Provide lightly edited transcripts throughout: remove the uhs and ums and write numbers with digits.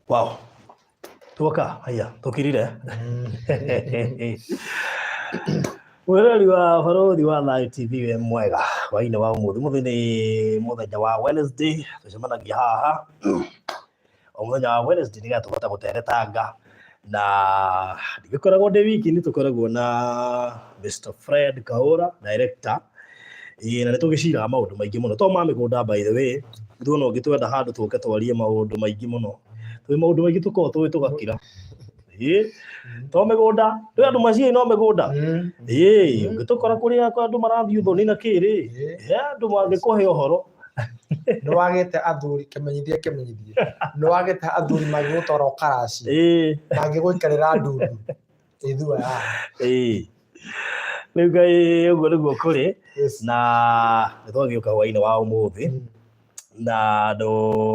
Wow. Tuoka, haya, tukirire. Mwĩroreri wa Barũthi wa Thayũ TV wĩ mwega hwainĩ wa ũmũthĩ. Ũmũthĩ nĩ mũthenya wa Wednesday, tũcemanagia haha o mũthenya wa Wednesday nĩgetha tũhote gũteretanga na ndigĩkoragwo ndĩ wiki, nĩ tũkoragwo na Mr. Fred Kahũra, director. Ĩĩ na nĩ tũgĩciraga maũndũ maingĩ mũno to ma mĩgũnda by the way, ithuĩ ona ũngĩtwenda handũ tũke twarie maũndũ maingĩ mũno, twĩ maũndũ maingĩ tũkoragwo tũĩ tũgakira. Ĩĩ to mĩgũnda, twĩ andũ maciĩ no mĩgũnda. Ĩĩ ũngĩtũkora kũrĩa kwa andũ marathiĩ ũthoni na kĩ rĩ, he andũ mangĩkũhe ũhoro. Nĩ wagĩte athuri kĩmenyithia kĩmenyithia nĩ wagĩte athuri mangĩgũtwara ũkaraci mangĩgũikarĩra ndundu ĩthua ya Ĩĩ. Rĩu Ngai ũguo nĩguo kũrĩ na nĩ twagĩũka hwainĩ wa ũmũthĩ na andũ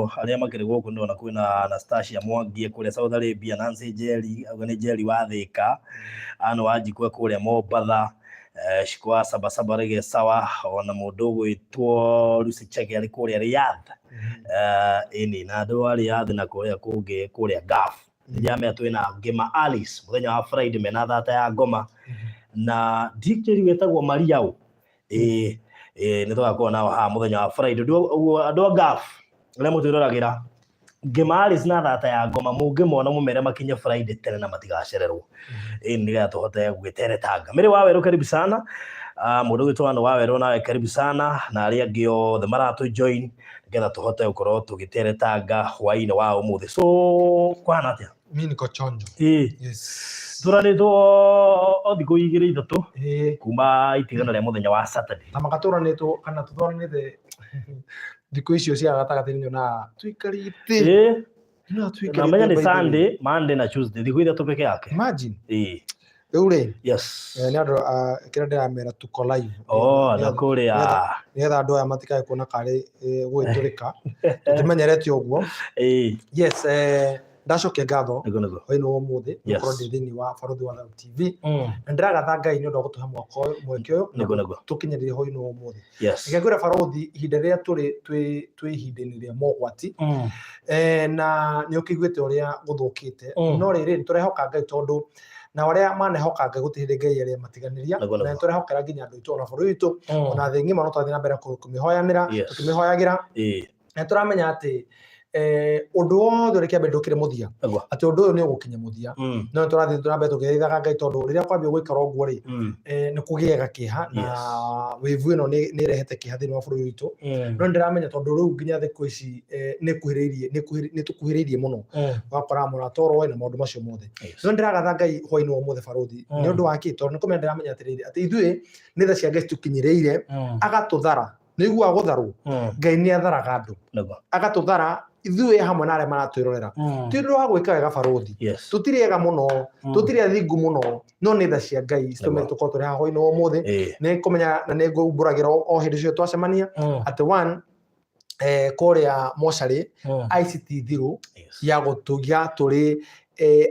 arĩa makĩrĩ gũkũ ndĩrona kwĩna Anastasia Mwangi kũrĩa Saudi Arabia, Nancy Njeri, ũguo nĩ Njeri wa Thĩka, Ann Wanjikũ e kũrĩa Mombatha, Shiko wa Sabasaba rĩge sawa, ona mũndũ ũgwĩtwo Lucy Chege arĩ kũrĩa Riyadh. Ĩni na andũ a Riyadh na kũrĩa kũngĩ kũrĩa Gulf. Nĩndĩramenya twĩna Ngĩma Alice mũthenya wa Friday mena thata ya ngoma na ndikĩri wĩtagwo Maria ũ ĩĩ ĩĩ nĩ tũgakorwo nao haha mũthenya wa Friday. Ũguo andũ a Gulf arĩa mũtwĩroragĩra Ngĩma Alice na thata ya ngoma mũngĩmona mũmere makinye Friday tene na matigacererwo ĩĩ nĩgetha tũhote gwĩteretanga. Mary Wawerũ karibu sana. Mũndũ ũgwĩtwo Ann Wawerũ nawe karibu sana na arĩa angĩ othe maratũ join nĩgetha tũhote gũkorwo tũgĩteretanga hwainĩ wa ũmũthĩ. So kũhana atĩa? Mi niko chonjo. Ĩĩ. Yes. Tũranĩtwo o thikũ igĩrĩ ithatũ kuma itigana rĩa mũthenya wa Saturday. Na makatũranĩtwo kana tũtwaranĩte thikũ icio cia gatagatĩ nyonaga tũikarĩte. Ĩĩ. Nyonaga tũikarĩte. Na menya nĩ by the way. Sunday, Monday na Tuesday thikũ ithatũ peke yake. Imagine. Ĩĩ. Rĩu rĩ, Yes. nĩ andũ kĩrĩa ndĩramera tuko live. Oh, na kũrĩa. Nĩgetha andũ aya matikae kuona karĩ gũgĩtũrĩka. Tũtimenyerete ũguo. Ĩĩ. Yes, ndacokia ngatho Nĩguo nĩguo. hwainĩ wa ũmũthĩ Yes. gũkorwo ndĩ thĩinĩ wa Barũthi wa Thayũ TV. Na ndĩragatha Ngai nĩ ũndũ wa gũtũhe mwaka ũyũ mweke ũyũ Nĩguo nĩguo. tũkinyĩrĩrie hwainĩ wa ũmũthĩ. Yes. Reke ngwĩre Barũthi ihinda rĩrĩa tũrĩ twĩ twĩ ihinda-inĩ rĩa mogwati na nĩ ũkĩiguĩte ũrĩa gũthũkĩte no rĩrĩ nĩ tũrehoka Ngai tondũ na arĩa manehoka Ngai gũtirĩ hĩndĩ Ngai arĩa matiganĩria Nĩguo, na nĩguo. nĩ tũrehokera nginya andũ aitũ ona bũrũri witũ ona thĩ ng'ima no tũrathiĩ na mbere kũmĩhoyanĩra tũkĩmĩhoyagĩra. Na tũramenya atĩ ũndũ wothe ũrĩa kĩambe ndũkĩrĩ mũthia Nĩguo. atĩ ũndũ ũyũ nĩ ũgũkinya mũthia no nĩ tũrathiĩ na mbere tũgĩthaithaga Ngai tondũ rĩrĩa kwambia gũikara ũguo rĩ nĩ kũgĩaga kĩeha na wĩvu ĩno nĩ ĩrehete kĩeha thĩinĩ wa bũrũri witũ no nĩ ndĩramenya tondũ rĩu nginya thikũ ici nĩ ĩkuhĩrĩirie nĩ tũkuhĩrĩirie mũno ũgakora mũrata oro na maũndũ macio mothe. No nĩ ndĩragatha Ngai hwainĩ wa ũmũthĩ barũthi nĩ ũndũ wa kĩ tondũ nĩ kũmenya ndĩramenya atĩrĩrĩ atĩ ithuĩ nĩ tha cia Ngai citũkinyĩrĩire agatũthara nĩ iguaga gũtharwo Ngai nĩ atharaga andũ agatũthara ithuĩ hamwe na arĩa maratwĩrorera ti ũndũ wa gwĩka wega barũthi tũtirĩ ega mũno tũtirĩ athingu mũno no nĩ tha cia Ngai citũmĩte tũkorwo tũrĩ haha hwainĩ wa ũmũthĩ nĩ kũmenya na nĩ ngũmbũragĩra o hĩndĩ ciothe twacemania atĩ one kũrĩa mocarĩ ICT thiru ya gũtũgia tũrĩ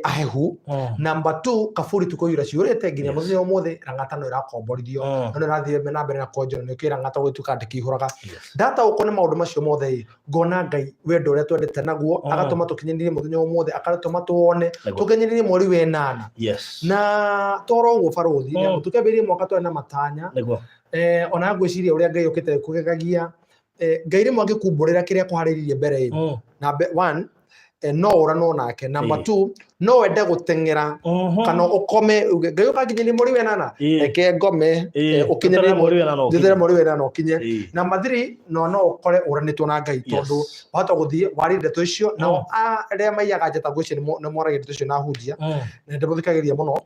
ahehu. Number two, kaburi tukũiyũra ciyũrĩte nginya mũthenya ũmũthĩ Lang'ata no ĩrakomborithio no nĩ ĩrathiĩ na mbere na kwenjwo na nĩkĩo Lang'ata gũgĩtuĩka ndĩkĩihũraga. Ndataũkwo nĩ maũndũ macio mothe ĩ ngona Ngai wendo ũrĩa twendete naguo agatũma tũkinyanĩrie mũthenya ũmũthĩ agatũma tuone tũkinyanĩrie mweri wa ĩnana na toro ũguo barũthi mm. Tũkĩambĩrĩria mwaka twarĩ na matanya ona ngwĩciria ũrĩa Ngai ũkĩte kũgegagia Ngai rĩmwe angĩkumbũrĩra kĩrĩa akũharĩrĩirie mbere ĩ number one no ũranwo nake number two no wende gũteng'era kana ũkome uge Ngai ũkanginyĩria mweri wa ĩnana reke ngome ũkinyĩrie njeterere mweri wa ĩnana ũkinye. Number three no no ũkore ũranĩtwo na Ngai tondũ wahota gũthiĩ warie ndeto icio nao arĩa maiyaga njata ngwĩciria nĩ moragia ndeto icio na hunjia na ndĩmũthikagĩrĩria mũno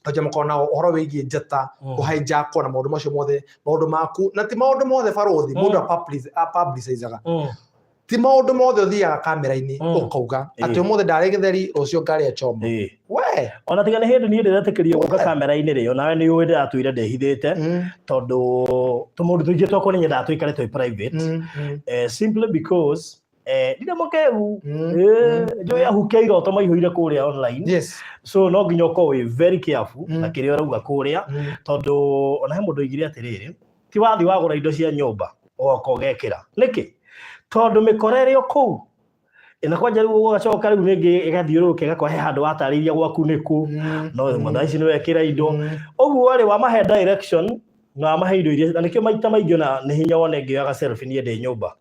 tondũ makoragwo na ũhoro wĩgiĩ njata kũhaijakwo na maũndũ macio mothe maũndũ maku na ti maũndũ mothe barũthi mũndũ apublicizaga ti maũndũ mothe ũthiaga kamera-inĩ ũkauga atĩ ũmũthĩ ndarĩ gĩtheri rũciũ ngarĩa choma we Ona tiga nĩ hĩndĩ niĩ ndĩretĩkĩrio gũka kamera-inĩ rĩ onawe nĩ ũĩ ndĩratũire ndĩhithĩte tondũ tũmaũndũ tũingĩ twakwa nĩ nyendaga tũikare twĩ private simply because ndirĩ mũkĩgu njũĩ ahuke iroto maihũire kũrĩa online. So no nginya ũkorwo wĩ very careful na kĩrĩa ũrauga kũrĩa tondũ ona he mũndũ oigire atĩrĩrĩ ti wathi wagũra indo cia nyũmba ũgoka ũgekĩra nĩkĩ tondũ mĩkora ĩrĩ o kũu Na kwanja rĩu ũgacoka rĩu rĩngĩ ĩgathiũrũrũka ĩgakora he handũ watarĩirie gwaku nĩkũ, no thaa ici nĩ wekĩra indo. Ũguo rĩ, wamahe direction na wamahe indo iria, na nĩkĩo maita maingĩ ona nĩ hinya wone ngĩoyaga selfie niĩ ndĩ nyũmba.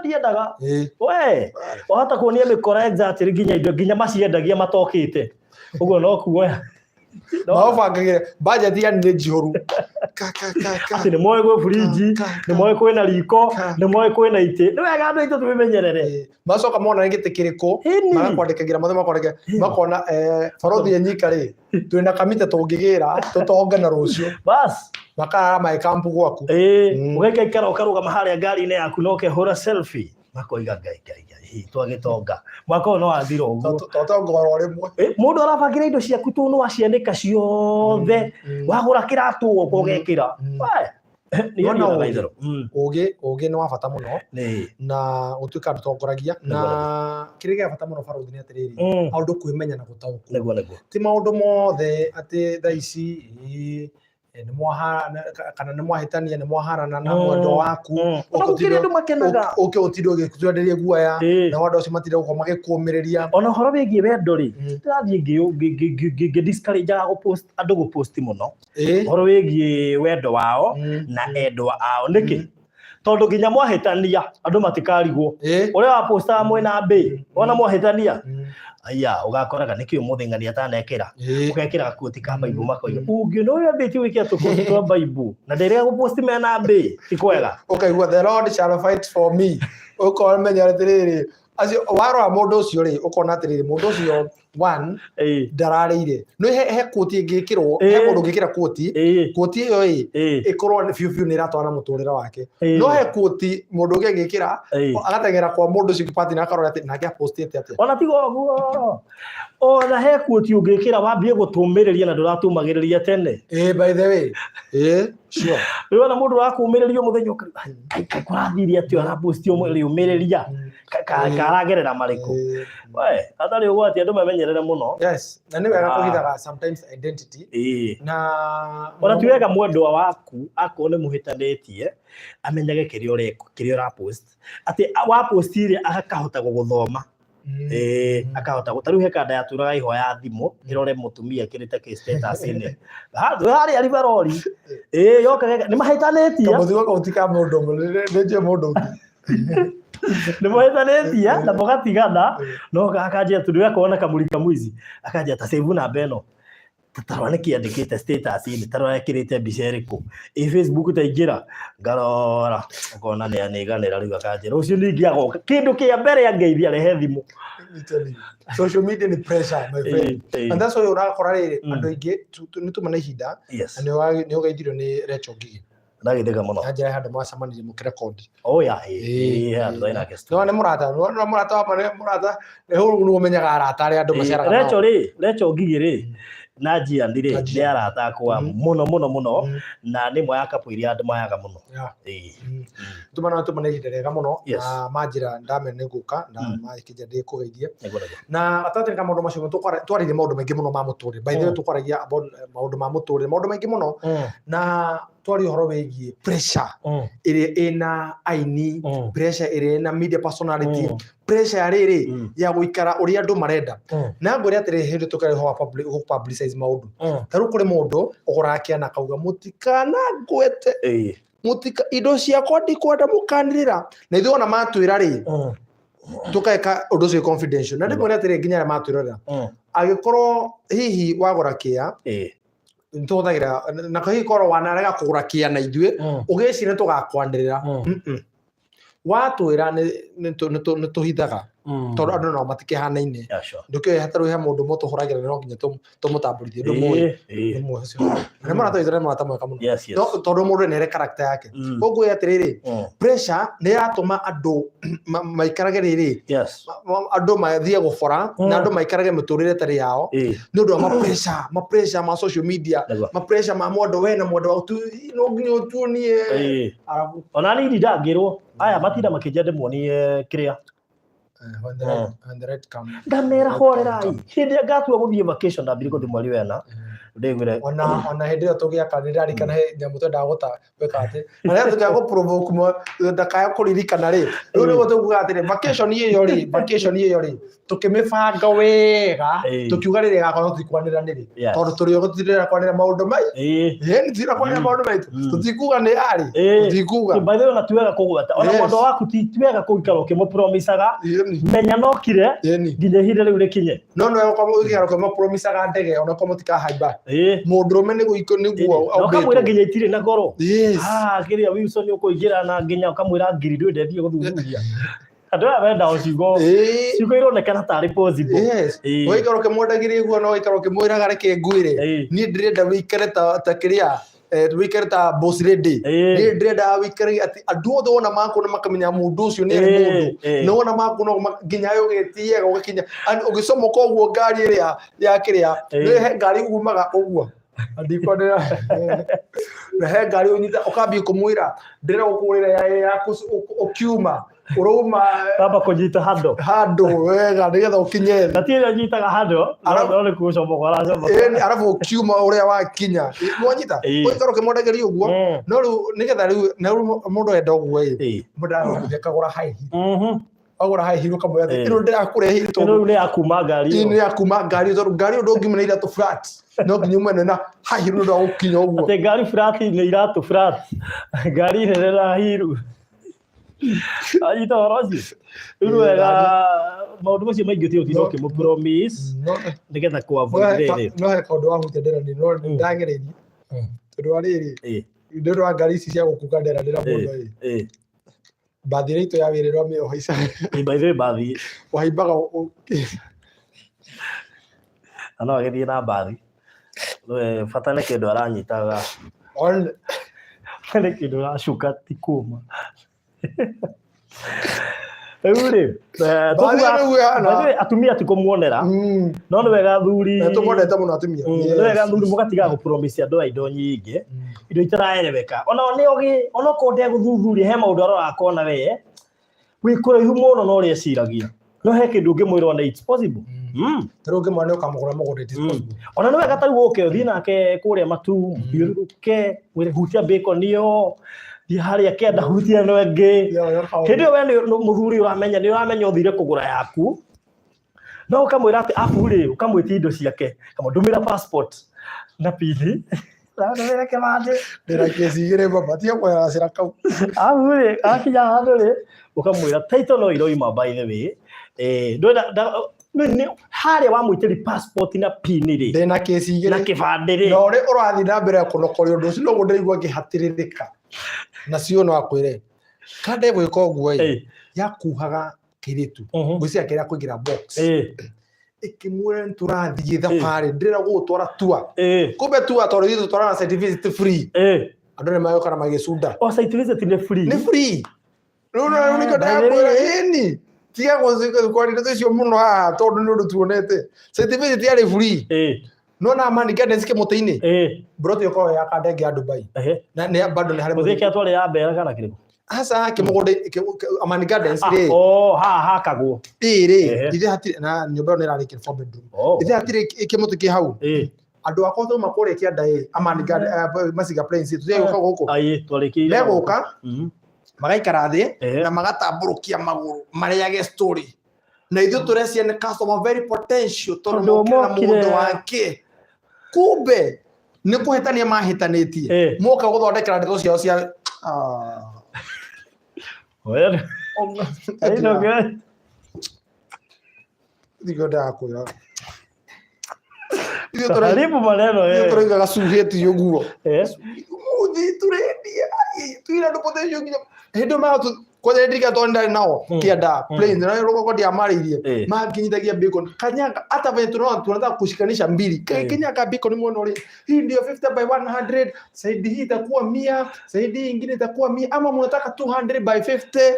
Ndiendaga. We wahota kuonia mĩkora exactly nginya indo nginya maciendagia matokĩte ũguo no kuoya. Maũbangagĩra budget yani nĩ njihũru. Ka ka ka ka. Atĩ nĩ moĩ gwĩ burinji, Ka, ka, nĩ moĩ kwĩna riko, Ka. nĩ moĩ kwĩna itĩ. Nĩ wega andũ aitũ twĩmenyerere. Macoka mona nĩ gĩtĩ kĩrĩkũ, magakwandĩkagĩra mothe, makwandĩkĩra, makona barothi enyika rĩ, twĩna kamite tũngĩgĩra tũtonge na rũciũ. Bas. Makarara magĩ kampu gwaku. Ũgaikaikara ũkarũgama harĩa ngari-inĩ yaku na ũkehũra selfie, makoiga Ngai Ngai Ngai, hi, twagĩtonga mwaka ũyũ no wathira ũguo. Twatonga oro rĩmwe. Mũndũ arabangĩra indo ciaku tu nĩ wacianĩka ciothe, wagũra kĩratũ ũgoka ũgekĩra. We, niĩ Wona ndiũraga ũgĩ. itherũ. Ũgĩ nĩ wa bata mũno na gũtuĩka ndũtongoragia, na kĩrĩa gĩa bata mũno barothi nĩ atĩrĩrĩ, maũndũ kwĩmenya na gũtaũkwo. Nĩguo nĩguo. Ti maũndũ mothe atĩ thaa ici nĩ kana nĩ mwahĩtania, nĩ mwaharana na mwendwa waku, Ona gũkĩrĩ andũ makenaga. Ũke ũtinde ũgĩtwenderia guoya, nao andũ acio matinde gũkorwo magĩkũmĩrĩria. Ona ũhoro wĩgiĩ wendo rĩ, ndĩrathiĩ ngĩ discourage gũ-post andũ gũ-post mũno ũhoro wĩgiĩ wendo wao na endwa ao. Nĩkĩ? Tondũ nginya mwahĩtania andũ matikarigwo. Ũrĩa wapostaga mwĩna mbĩ, wona mwahĩtania, aya ũgakoraga nĩkĩ ũmũthĩ ng'ania atanekĩra. Ũgekĩra gakuoti ka Bible, makoiga ũngĩona ũrĩa ambĩtie gwĩkĩra tũkoti twa Bible na nderega gũposti mena mbĩ, ti kwega. Ũkaigua the Lord shall fight for me. Ũkamenya atĩrĩrĩ, acio warora mũndũ ũcio rĩ, ũkona atĩrĩrĩ, mũndũ ũcio one ndararĩire. Nĩ he quote ĩngĩkĩrwo, he mũndũ ũngĩkĩra quote, quote ĩyo ĩ, ĩkorwo biũ biũ nĩ ĩratwarana mũtũrĩre wake. No he quote mũndũ ũngĩ angĩkĩra, agateng'era kwa mũndũ ũcio partner akarora atĩ nake apostĩte atĩa. Ona tiga ũguo, ona he quote ũngĩkĩra wambie gũtũmĩrĩria na ndũratũmagĩrĩria tene. By the way. Sure. Rĩu ona mũndũ ũrakũmĩrĩria mũthenya ũkauga, Ngai, kaĩ kũrathire atĩa ũraposti ũmĩrĩria? Karagerera marĩkũ? We, hatarĩ ũgwati andũ memenyerere mũno. Yes, na nĩ wega kũhithaga sometimes identity. Na ona ti wega mwendwa waku akorwo nĩ mũhĩtanĩtie amenyage kĩrĩa ũreka, kĩrĩa ũrapost. Atĩ wapostire akahota gũgũthoma. Akahota ta rĩu he kanda yatũraga ihoya thimũ ĩrore mũtumia ĩkĩrĩte kĩ status-inĩ. Harĩa Riveroli. Yoka nĩ mahĩtanĩtie. Kamũthigo kau ti ka mũndũ ũmwe, nĩ njũĩ mũndũ ũngĩ. Nĩ mahĩtanĩtie na mũgatigana, no akanjia tondũ akorwo na kamũrika mwici, akanjia ta save namba ĩno. Tarora nĩkĩ andĩkĩte status-inĩ, tarora ekĩrĩte mbica ĩrĩkũ. Ĩ Facebook ta ingĩra, ngarora, ũkona nĩ anĩganĩra rĩu akanjĩra, rũciũ ningĩ agoka. Kĩndũ kĩa mbere angeithia rehe thimũ. Social media ni pressure, my friend. And that's why ũrakora rĩrĩ, andũ aingĩ nĩ tuma na ihinda, na nĩ ũgeithirio nĩ Rachel Ngigĩ. Ndagĩtheka mũno. Na njĩra handũ mwacemanirie mũkĩrekondi. Oh yeah, handũ nake studio. Nĩ mũrata, nĩ mũrata wa nĩ mũrata, nĩ hau nĩguo ũmenyaga arata arĩa andũ maceraga nao. Rachel rĩ, Rachel Ngigĩ rĩ, na Gian rĩ, nĩ arata akwa mũno mũno mũno, na nĩ ĩmwe ya couple iria ndĩmayaga mũno. Tuma na tuma na ihinda rĩega mũno, na manjĩra ndamenya nĩ ngũka, na makĩnjĩra ndĩkũgeithie. Na gatagatĩ ka maũndũ macio twaririe maũndũ maingĩ mũno ma mũtũrĩre. By the way, tũkwaragia about maũndũ ma mũtũrĩre, maũndũ maingĩ mũno. Na twaria ũhoro wĩgiĩ pressure ĩrĩa ĩna aini, pressure ĩrĩa ĩna media personality, pressure ya rĩrĩ ya gũikara ũrĩa andũ marenda. Na ngwĩre atĩrĩrĩ, hĩndĩ tũkĩaria ũhoro wa gũ publicize maũndũ, ta rĩu kũrĩ mũndũ ũgũraga kĩana akauga mũtikana ngwete, mũtika indo ciakwa ndikwenda mũkanĩrĩra, na ithuĩ ona matwĩra rĩ, tũkeka ũndũ ũcio confidential. Na ndĩmwĩre atĩrĩrĩ, nginya arĩa matwĩrorera, angĩkorwo hihi wagũra kĩa, nĩtũhũthagĩra na hihi korwo wanarega kũgũra kĩa na ithuĩ, ũgĩciria nĩtũgakwanĩrĩra. Watwĩra nĩtũhithaga, tondũ andũ nao matikĩhanaine. Ndũkĩũĩ hatarĩ he mũndũ ũmwe tũhũragĩra, no nginya tũmũtambũrithie. Ndũmũĩ. Ndũmũĩ ũcio. Na nĩ mũrata witũ, nĩ mũrata mwega mũno. No tondũ mũndũ nĩ arĩ character yake. Koguo atĩrĩrĩ, pressure nĩ ĩratũma andũ maikarage rĩrĩ, andũ mathiĩ gũbora, na andũ maikarage mĩtũrĩre ĩtarĩ yao, nĩ ũndũ wa ma pressure ma social media, ma pressure ma mwendwa, we na mwendwa waku, no nginya ũtuonie. Arabu. Ona niĩ ndangĩrwo, aya matinda makĩnjia ndĩmuonie kĩrĩa. When the right, when the right come. Ngamera horerai. Hĩndĩ ĩrĩa ngatua gũthiĩ vacation, ndambire gũthiĩ mweri wena. Ndĩgwĩre Ona hĩndĩ ĩyo tũgĩaka nĩ ndarikana he nyamũ twendaga gũta gwĩka atĩ na rĩrĩa tũkĩaga gũ provoke ndakaya kũririkana rĩ, rĩu nĩguo tũkuga atĩrĩ, vacation ĩyo rĩ, vacation ĩyo rĩ, tũkĩmĩbanga wega, tũkiuga rĩrĩa ĩgakorwo tũtikwanĩra nĩrĩ, tondũ tũrĩ o tũtirenda kwanĩra maũndũ mai ĩĩ, tũtirenda kwanĩra maũndũ maitũ, tũtikuga nĩ arĩ, tũtikuga. By the way, ona ti wega kũgweta ona mwendwa waku, ti wega kũikara ũkĩmũpromisaga. Menya no kire nginya ihinda rĩu rĩkinye. No nĩ wega ũikara ũkĩmũpromisaga ndege ona korwo mũtikahaimba. Mũndũrũme nĩguo Na ũkamwĩra nginya itirĩ na goro. Ah, kĩrĩa Wilson ũkũingĩra na nginya ũkamwĩra ngiri ndũĩ ndethiĩ gũthuthuria. Andũ aya menda o ciugo ciugo ironekana tarĩ possible. Yes. Ũgaikara ũkĩmwendagĩria iguo na ũgaikara ũkĩmwĩraga reke ngwĩre, niĩ ndĩrenda wĩikare ta kĩrĩa, wĩikare ta boss lady. Niĩ ndĩrenda wĩikare atĩ andũ othe wona makuona makamenya mũndũ ũcio nĩ arĩ mũndũ. Na wona makuona nginya ũgĩthiaga ũgakinya ũgĩcomoka ũguo ngari ĩrĩa ya kĩrĩa, nĩ he ngari umaga ũguo. Ndikwendera. Na he ngari ũnyita ũkambia kũmwĩra ndĩrenda gũkũgũrĩra ya ũkiuma ũrauma Kamba kũnyita handũ handũ wega nĩgetha ũkinye thĩ. Na ti ĩrĩa nyitaga handũ, no nĩ gũcomoka ũracomoka. Ĩni, arabu ũkiuma ũrĩa wakinya mwanyita ũgaikara ũkĩmwendagĩria ũguo. No rĩu nĩgetha rĩu na rĩu mũndũ enda ũguo ĩ, mũndũ aragũthiĩ akagũra high heel. Wagũra high heel ũkamwĩra atĩ ĩno ndĩrakũreheire tondũ ĩno rĩu nĩ ya kuma ngari ĩno nĩ ya kuma ngari tondũ ngari ĩyo ndũngiuma na iratũ flat, no nginya ume na high heel nĩ ũndũ wa gũkinya ũguo. Atĩ ngari flat nĩ iratũ flat, ngari nene na hiru. Anyita ũhoro ũcio? Rĩu nĩ wega maũndũ macio maingĩ ti ũtinda ũkĩmũ promise nĩgetha kũ avoid rĩrĩ. No he kaũndũ wahutia ndĩrani no ndagereirie tondũ wa rĩrĩ, nĩ ũndũ wa ngari ici cia gũkunga nderanĩra mũno ĩ, mbathi ĩrĩa itũ ya wĩra ĩrĩa ũhaicaga. By the way, mbathi ũhaimbaga na no agĩthiĩ na mbathi. Bata nĩ kĩndũ aranyitaga. Nĩ kĩndũ ũracuka ti kũma. Rĩu rĩ, atumia ti kũmuonera, no nĩ wega athuri. Tũmwendete mũno atumia. Nĩ wega athuri mũgatiga gũpromise andũ aya indo nyingĩ, indo itaraereweka. Ona nĩ ogĩ, ona okorwo ndegũthuthuria, he maũndũ arora akona we wĩ kũraihu mũno na ũrĩa eciragia. No he kĩndũ ũngĩmwĩra ona it's possible. Ta rĩu ũngĩmwona nĩ ũkamũgũra mũgũnda, it is possible. Ona nĩ wega ta rĩu ũke ũthiĩ nake kũrĩa matu, mũthiũrũrũke, mwĩre hutia bacon ĩyo, thiĩ harĩa kĩanda hutia ĩno ĩngĩ. Hĩndĩ ĩyo we nĩ mũthuri ũramenya, nĩ ũramenya ũthire kũgũra yaku. No ũkamwĩra atĩ abu rĩ, ũkamwĩtia indo ciake, kamũndũmĩra passport na pini. Ndũmĩre kĩbandĩ. Ndĩna kesi igĩrĩ baba, tiga kũhera kau. Abu rĩ, akinya handũ rĩ, ũkamwĩra title no iroima by the way. Ndwenda harĩa wamwĩtĩri passport na pini rĩ. Ndĩna kesi igĩrĩ. Na kĩbandĩ rĩ. Na ũrĩa ũrathiĩ na mbere kũnokoria ũndũ ũcio noguo ndĩraigua ngĩhatĩrĩrĩka. Na cio no akwĩre. Kande gwĩka ũguo ĩ, yakuhaga kĩirĩtu. Ngwĩciria kĩrĩa kũingĩra box. Ĩkĩmwĩra nĩ tũrathiĩ thabarĩ, ndĩrenda gũgũtwara tour. Kumbe tour tondũ ithuĩ tũtwarana site visit free. Andũ nĩ magĩũka na magĩcunda. O site visit nĩ free. Nĩ free. Rĩu rĩu nĩkĩo ndakwĩra ĩni. Tiga kwaria ndeto icio mũno haha tondũ nĩ ũndũ tuonete. Site visit yarĩ free. No na Amani Gardens kĩmũtĩ-inĩ. Mburoti ĩkoragwo ya kandenge ya Dubai. Na nĩ bado nĩ harĩ Mũthĩ kĩa twarĩ ya mbera kana kĩrĩkũ? Aca kĩmũgũnda Amani Gardens rĩ. Oh, haha hakagwo. Ĩĩ rĩ, ithe hatirĩ na nyũmba ĩyo nĩ ĩrarĩkia four bedroom. Ithe hatirĩ kĩmũtĩ kĩ hau. Andũ akwa twauma kũrĩa kĩanda ĩ, Amani Gardens, Masiga Plains, tũthiĩ gũka gũkũ. Twarĩkĩire. Megũka magaikara thĩ na magatambũrũkia magũrũ marĩage story. Na ithuĩ tũrecia nĩ customer very potential tondũ mokire na mũndũ wake. Kumbe nĩ kũhĩtania mahĩtanĩtie. Moka gũthondekera ndeto ciao cia Nĩkĩo ndĩrakwĩra. Karibu maneno eh. Tũraiga gacuhĩti ũguo. Mũthĩ tũrendia twĩna andũ potential nginya hĩndĩ ĩyo magatũ kwanja ndirikana tondũ ndarĩ nao kĩanda planes na rũgongo ndiamarĩirie makinyithagia bacon kanyanga hata venye tunaona tunataka kushikanisha mbili kinyanga bacon mwena ũrĩa hii ndio 50 by 100 saidi hii itakuwa 100 saidi hii ingine itakuwa 100 ama mnataka 200 by 50.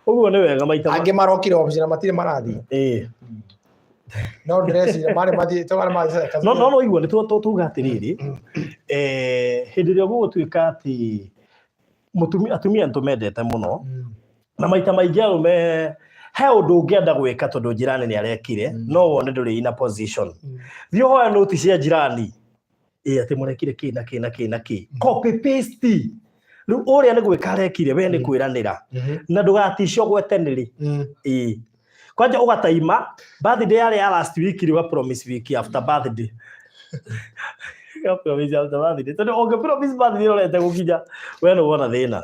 Ũguo nĩ wega maita angĩ marokire obici na matirĩ marathiĩ. No ndĩreciria marĩ mathiĩ togarĩ mathiĩ. No no no igua nĩ tuga atĩrĩrĩ, hĩndĩ ĩrĩa gũgũtuĩka atĩ mũtumia, atumia nĩ tũmendete mũno, na maita maingĩ arũme He ũndũ ũngĩenda gwĩka tondũ njirani nĩ arekire, no wone ndũrĩ in a position. Thiĩ ũhoe noti cia njirani. Ĩ atĩ mũrekire kĩ na kĩ na kĩ na kĩ. Copy paste. Rĩu ũrĩa nĩ gwĩka arekire, we nĩ kwĩranĩra. Na ndũgatice ũgwete nĩ rĩ. Ĩĩ. Kwanja ũgataima birthday yarĩ ya last week rĩ, ũga promise week after birthday. Ũga promise after birthday. Tondũ ũngĩ promise birthday ĩrorete gũkinya, we nĩ wona thĩna.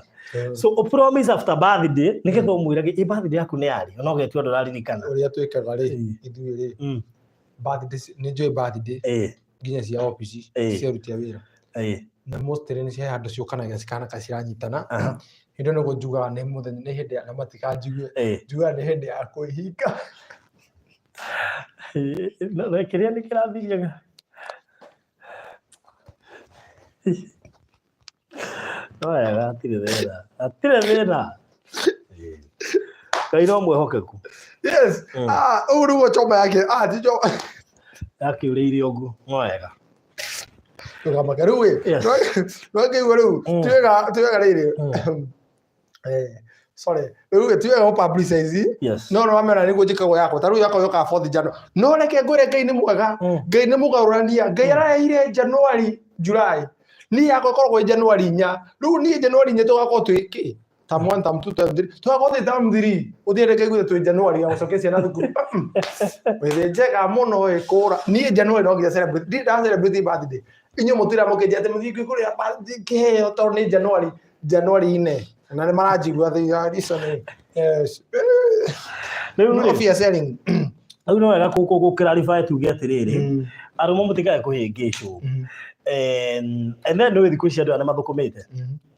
So ũ promise after birthday nĩgetha ũmwĩrage ĩ birthday yaku nĩ yarĩ, ona ũgetua ndũraririkana. Ũrĩa twĩkaga rĩ, ithuĩ rĩ, birthday nĩ njũĩ birthday nginya cia obici cia aruti a wĩra. Na mostly nĩ cia handũ ciũkanagia cikahana ka ciranyitana. Hĩndĩ ĩyo nĩguo njugaga nĩ mũthenya nĩ hĩndĩ ya na matikanjigue. Njugaga nĩ hĩndĩ ya kwĩhinga. Na kĩrĩa nĩ kĩrathiaga. No wega, hatirĩ thĩna. Hatirĩ thĩna. Ngai no mwĩhokeku. Yes. Ah, ũguo nĩguo choma yake. Ah, ti choma. Yakĩũrĩire ũguo. No wega. Ndũkamake rĩu ĩ. No ngĩigua rĩu ti wega rĩrĩ. Sorry. Rĩu ĩ ti wega gũ publicize. No no wamera nĩguo njĩkagwo yakwa. Ta rĩu yakwa yokaga 4th January. No reke ngwĩre Ngai nĩ mwega. Ngai nĩ mũgarũrania. Ngai ararehire January, July. Niĩ yakwa ĩkoragwo ĩ January 4. Rĩu niĩ January 4 tũgakorwo twĩ kĩ? Term 1, term 2, term 3. Tũgakorwo twĩ term 3. Ũthiĩ reke ngue twĩ January ya gũcokia ciana thukuru. Wĩthĩ njega mũno ĩkũra. Niĩ January no nginya celebrate. Ndirĩ nda celebrate birthday. Inyuĩ mũtira mũkĩnjĩra atĩ mũthiĩ kũrĩa birthday kĩheo tondũ nĩ January. January 4. Na nĩ maranjigua they are listening. Yes. Rĩu No rĩ, fear selling. rĩu no wega gũ clarify tuge atĩrĩrĩ, arũme mũtikae kũhĩngĩcwo. And then nĩ thikũ ici andũ aya nĩ mathũkũmĩte.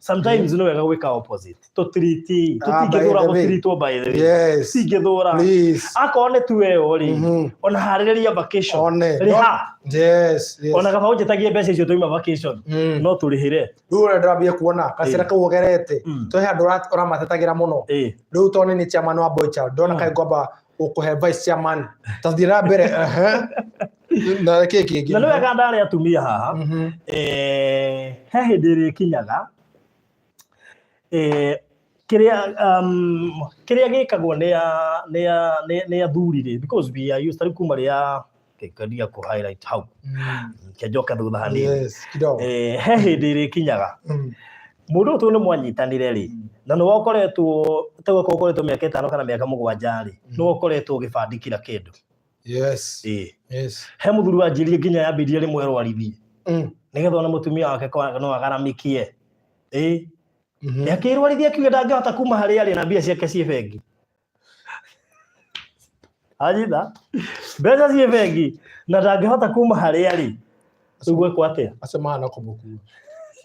Sometimes nĩ wega gwĩka opposite. Tũtiriti, Ah, by tũtingĩthũra the way. gũtiritwo by the way. Yes. Tũtingĩthũra. Please. Akorwo nĩ tueo rĩ, ona harĩrĩria vacation. One. Rĩha. Yes. Yes. Ona kaba ũnjĩtagie mbeca icio twaima vacation. No tũrĩhĩre. Rĩu ũrĩa ndĩrambia kuona gacĩra kau ũgerete to he andũ ũramatetagĩra mũno. Rĩu tondũ nĩ chairman wa boy child ndona kaĩ ngwamba gũkũhe vice chairman ta thiĩ na mbere. Na kĩ kĩngĩ? Na nĩ wega ndarĩ atumia haha. He hĩndĩ ĩrĩkinyaga kĩrĩa kĩrĩa gĩkagwo nĩ nĩ nĩ athuri rĩ, because we are used, tarĩu kuma rĩa kĩndia kũ highlight hau kĩnjoke thutha hanini. Yes, kidogo. He hĩndĩ ĩrĩkinyaga mũndũ ũyũ tondũ nĩ mwanyitanire rĩ, na nĩwe ũkoretwo ta ũkorwo ũkoretwo mĩaka 5 kana mĩaka 7 rĩ, nĩwe ũkoretwo ũgĩbandi kila kĩndũ. He mũthuri wanjirie nginya yambirie rĩmwe rwarithie nĩgetha ona mũtumia wake no agaramikie. Ĩĩ. Akĩrwarithia akiuga ndangĩhota kuma harĩa arĩ na mbia ciake ciĩ bengi. Anyita mbeca ciĩ bengi na ndangĩhota kuma harĩa arĩ. Rĩu gwĩkwo atĩa? Acio mahana kũmũkua.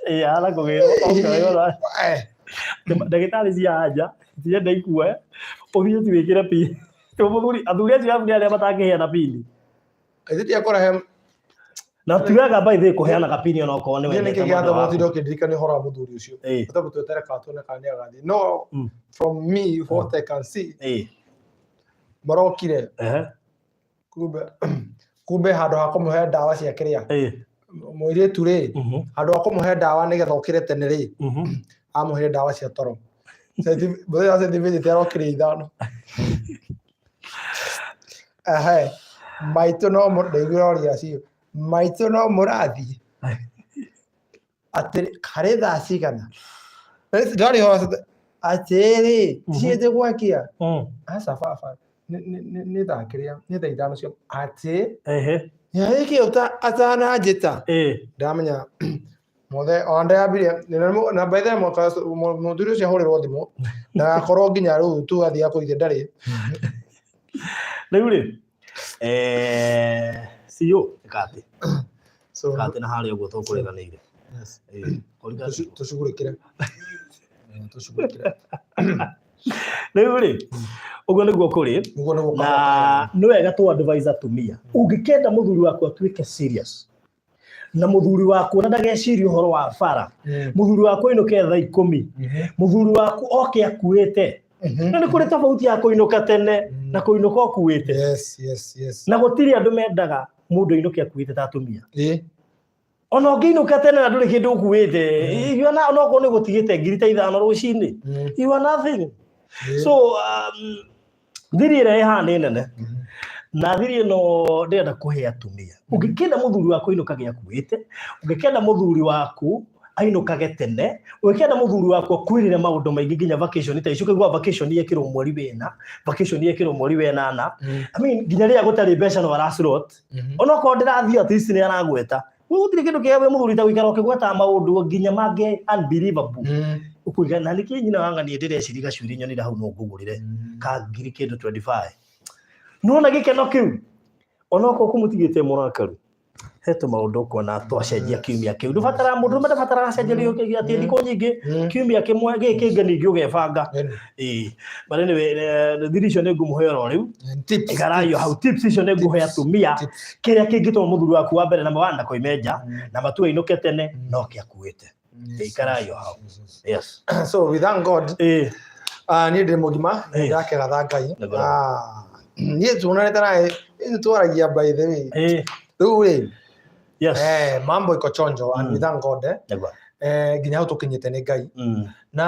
Ĩĩ, ahana kũgĩrwo. Ndagĩtarĩ cia anja tienda ikue ũthiĩ tu wĩkĩre pin. Mũthuri athuri acio aku nĩ arĩa matangĩheana pini. Ithe ti akũrehe. Na ti wega by the way kũheana gapini ona okorwo nĩ Niĩ wendete nĩkĩ mwendwa gĩatũma waku. ũtinde ũkĩndirikania ũhoro wa mũthuri ũcio? Tondũ tweterere kana tuone kana nĩ agathiĩ. No from me what I can see, marokire kumbe kumbe handũ ha kũmũhe ndawa cia kĩrĩa mũirĩtu rĩ, handũ ha kũmũhe ndawa nĩgetha ũkĩre tene rĩ, amũheire ndawa cia toro. Mũthenya wa sentimita arokire 5. Ehe, maitũ no ndaiguire oria acio, maitũ no mũrathiĩ atĩ karĩ thaa cigana? Ndarĩ ho atĩrĩ, ciĩte gwakia. Aca baba, nĩ thaa kĩrĩa, nĩ thaa 5 cia atĩ nĩarĩkĩ atananjĩta. Ndamenya mothe ona ndĩrambirie na by the way mwaka mũthuri ũcio ahũrĩrwo thimũ ndagakorwo nginya rĩu tu athiĩ akũrithie ndarĩ. Rĩu rĩ, CEO ĩka atĩ So ĩka atĩ na harĩa ũguo tũkũrĩganĩire. Yes. Kũringa Tũcugurĩkĩre. Tũcugurĩkĩre. Rĩu rĩ, ũguo nĩguo kũrĩ. Ũguo nĩguo Na nĩ wega tũ advise atumia, ũngĩkenda mũthuri waku atuĩke serious na mũthuri waku ona ndageciria ũhoro wa bara, mũthuri waku ainũke thaa 10, mũthuri waku oke akuĩte. No nĩ kũrĩ tofauti ya kũinũka tene na kũinũka ũkuĩte. Yes. Na gũtirĩ andũ mendaga mũndũ ainũke akuĩte ta atumia. Ona ũngĩinũka tene na ndũrĩ kĩndũ ũkuĩte, you are not, onokorwo nĩ gũtigĩte ngiri ta 5 rũcinĩ, you are nothing. So Thiri ĩrĩa ĩhaha nĩ nene na thiri ĩno ndĩrenda kũhe atumia. Ũngĩkĩenda mũthuri waku ainũkage akuĩte, ũngĩkĩenda mũthuri waku ainũkage tene, ũngĩkĩenda mũthuri waku akwĩrĩre maũndũ maingĩ nginya vacation ta ici, ũkaigua vacation yekĩrwo mweri wena, vacation yekĩrwo mweri wenana. I mean, nginya rĩrĩa gũtarĩ mbeca no araslot. Onokorwo ndĩrathiĩ at least nĩ aragweta. Gũtirĩ kĩndũ kĩega wĩ mũthuri ta gũikara ũkĩgwetaga maũndũ nginya mangĩ unbelievable. Ũkũiga na nĩkĩ nyina wa ng'ania ndĩreciria gacuĩrĩ nyonire hau no ngũgũrĩre ka ngiri kĩndũ 25. Nĩwona gĩkeno kĩu? Onokorwo kũmũtigĩte mũrakaru, he tũmaũndũ ũkuona twacenjia kiumia kĩu. Ndũbataraga mũndũ ũrũme ndabataraga acenjerio atĩ thikũ nyingĩ, kiumia kĩmwe gĩkĩ kĩngĩ ningĩ ũgebanga. Ĩĩ. But anyway, thiri icio nĩ ngũmũhe oro rĩu. Ikarai o hau. Tips icio nĩ ngũhe atumia. Kĩrĩa kĩngĩtũma mũthuri waku wa mbere namba one ndakoime nja, namba two ainũke tene, no kĩakuĩte. Ikarai o hau. Yes. So we thank God. Ĩĩ. Niĩ ndĩ mũgima, ndĩrakegatha Ngai. Nĩguo. Niĩ tuonanĩte nawe, nĩ twaragia by the way. Ĩĩ. Rĩu rĩ, Yes. Mambo iko chonjo and we thank God. Nĩguo. Nginya hau tũkinyĩte nĩ Ngai. Na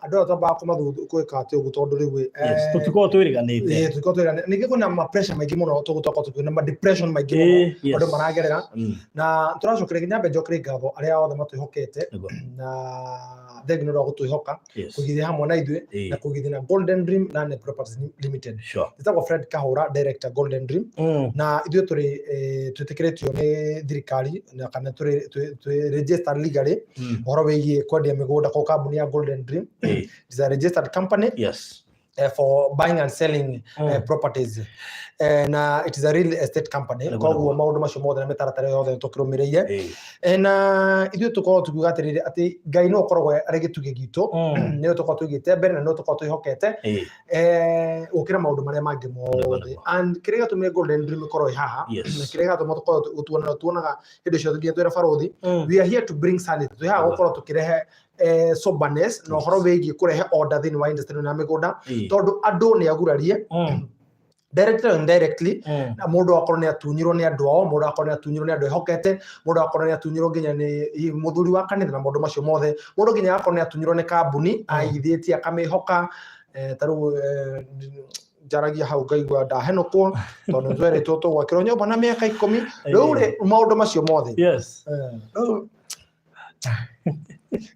andũ aya twambaga kũmathuthu gwĩka atĩ ũguo tondũ rĩu Yes. Tũtikoragwo twĩrĩganĩte. Tũtikoragwo twĩrĩganĩte. Ningĩ kwĩna ma pressure maingĩ mũno tũgũtoka tũkiona ma depression maingĩ mũno andũ maragerera. Na tũracokeria nyambe njokerie ngatho arĩa othe matwĩhokete na thengi nĩ ũndũ wa gũtwĩhoka kũigithia hamwe na ithuĩ na kũigithia na Golden Dream Land and Properties Limited. Njĩtagwo Fred Kahũra, director Golden Dream. Na ithuĩ tũrĩ twĩtĩkĩrĩtio nĩ thirikari na kana tũrĩ twĩ registered legally ũhoro wĩgiĩ kwendia mĩgũnda kwa kambuni ya Golden Dream. It's a registered company for buying and selling properties. Na it is a real estate company. Koguo maũndũ macio mothe na mĩtaratara yothe nĩ tũkĩrũmĩrĩire. Na ithuĩ tũkoragwo tukiuga atĩrĩrĩ atĩ Ngai nĩwe ũkoragwo arĩ gĩtugĩ gitũ, nĩwe tũkoragwo tũigĩte mbere na nĩwe tũkoragwo twĩhokete gũkĩra maũndũ marĩa mangĩ mothe. And kĩrĩa gĩatũmire Golden Dream ĩkorwo ĩ haha na kĩrĩa gĩatũma tũkorwo tuonaga tuonaga hĩndĩ ciothe nginya twĩra barũthi, we are here to bring sanity. Twĩ haha gũkorwo tũkĩrehe soberness na ũhoro wĩgiĩ kũrehe order thĩinĩ wa industry na mĩgũnda, tondũ andũ nĩ agurarie directly or indirectly, na mũndũ akorwo nĩ atunyirwo nĩ andũ ao, mũndũ akorwo nĩ atunyirwo nĩ andũ ehokete, mũndũ akorwo nĩ atunyirwo nginya nĩ mũthuri wa kanitha na maũndũ macio mothe, mũndũ nginya akorwo nĩ atunyirwo nĩ kambuni aigithĩtie akamĩhoka. Ta rĩu njaragia hau ngaigua ndahenũkwo tondũ nĩtwerĩtwo tũgwakĩrwo nyũmba na mĩaka 10. Rĩu rĩ, maũndũ macio mothe. Rĩu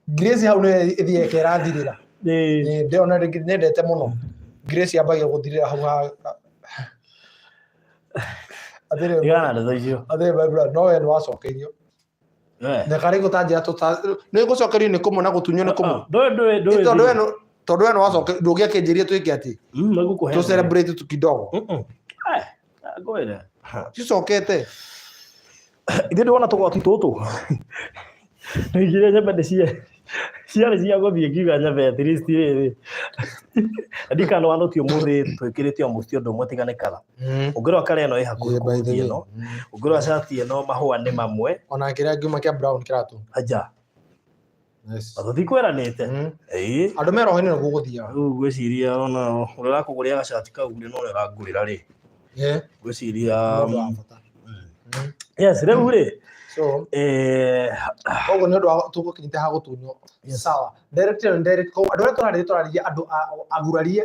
Grace hau nĩ ĩthiĩ ĩkerathirĩra. Ndĩrona rĩngĩ nyendete mũno Grace yambagia gũthirĩra hau ha atĩrĩ. Tigana na ndeto icio. Atĩrĩ, my brother, no we nĩ wacokeirio na karĩ gũtanjĩra nĩ gũcokerio nĩ kũmwe na gũtunywo nĩ kũmwe. Ndũĩ ndũĩ ndũĩ. Tondũ we nĩ wacoke ndũngĩakĩnjĩrie twĩke atĩ Nĩngũkũhe. Tũ celebrate tu kidogo. Ngwĩre. Cicokete. Ithuĩ ndĩwona tũgoti tũtũ. Ndaigire nyambe nĩ ciarĩ cia gũthiĩ ngiuga nyambe at least rĩrĩ. Ndikana wa noti ũmũthĩ twĩkĩrĩte almost ũndũ ũmwe tiga nĩ colour. Ũngĩrora colour ĩno ĩ hakuhĩ kũhutia ĩno. Ũngĩrora cati ĩno mahũa nĩ mamwe. Ona kĩrĩa ngiuma kĩa brown kĩratũ. Aja. Tũtikweranĩte. Ĩĩ. Andũ me roho-inĩ nĩguo gũthiaga. Rĩu ngwĩciria ona ũrĩa ũrakũgũrĩra gacati kau rĩ no ũrĩa ũrangũrĩra rĩ. Ngwĩciria Mũndũ wa bata. Yes, rĩu rĩ. So, koguo nĩ ũndũ wa tũgũkinyĩte ha gũtunywo. Sawa. Direct and indirect. Koguo andũ arĩa tũrarĩria tũrarĩria andũ agurarie.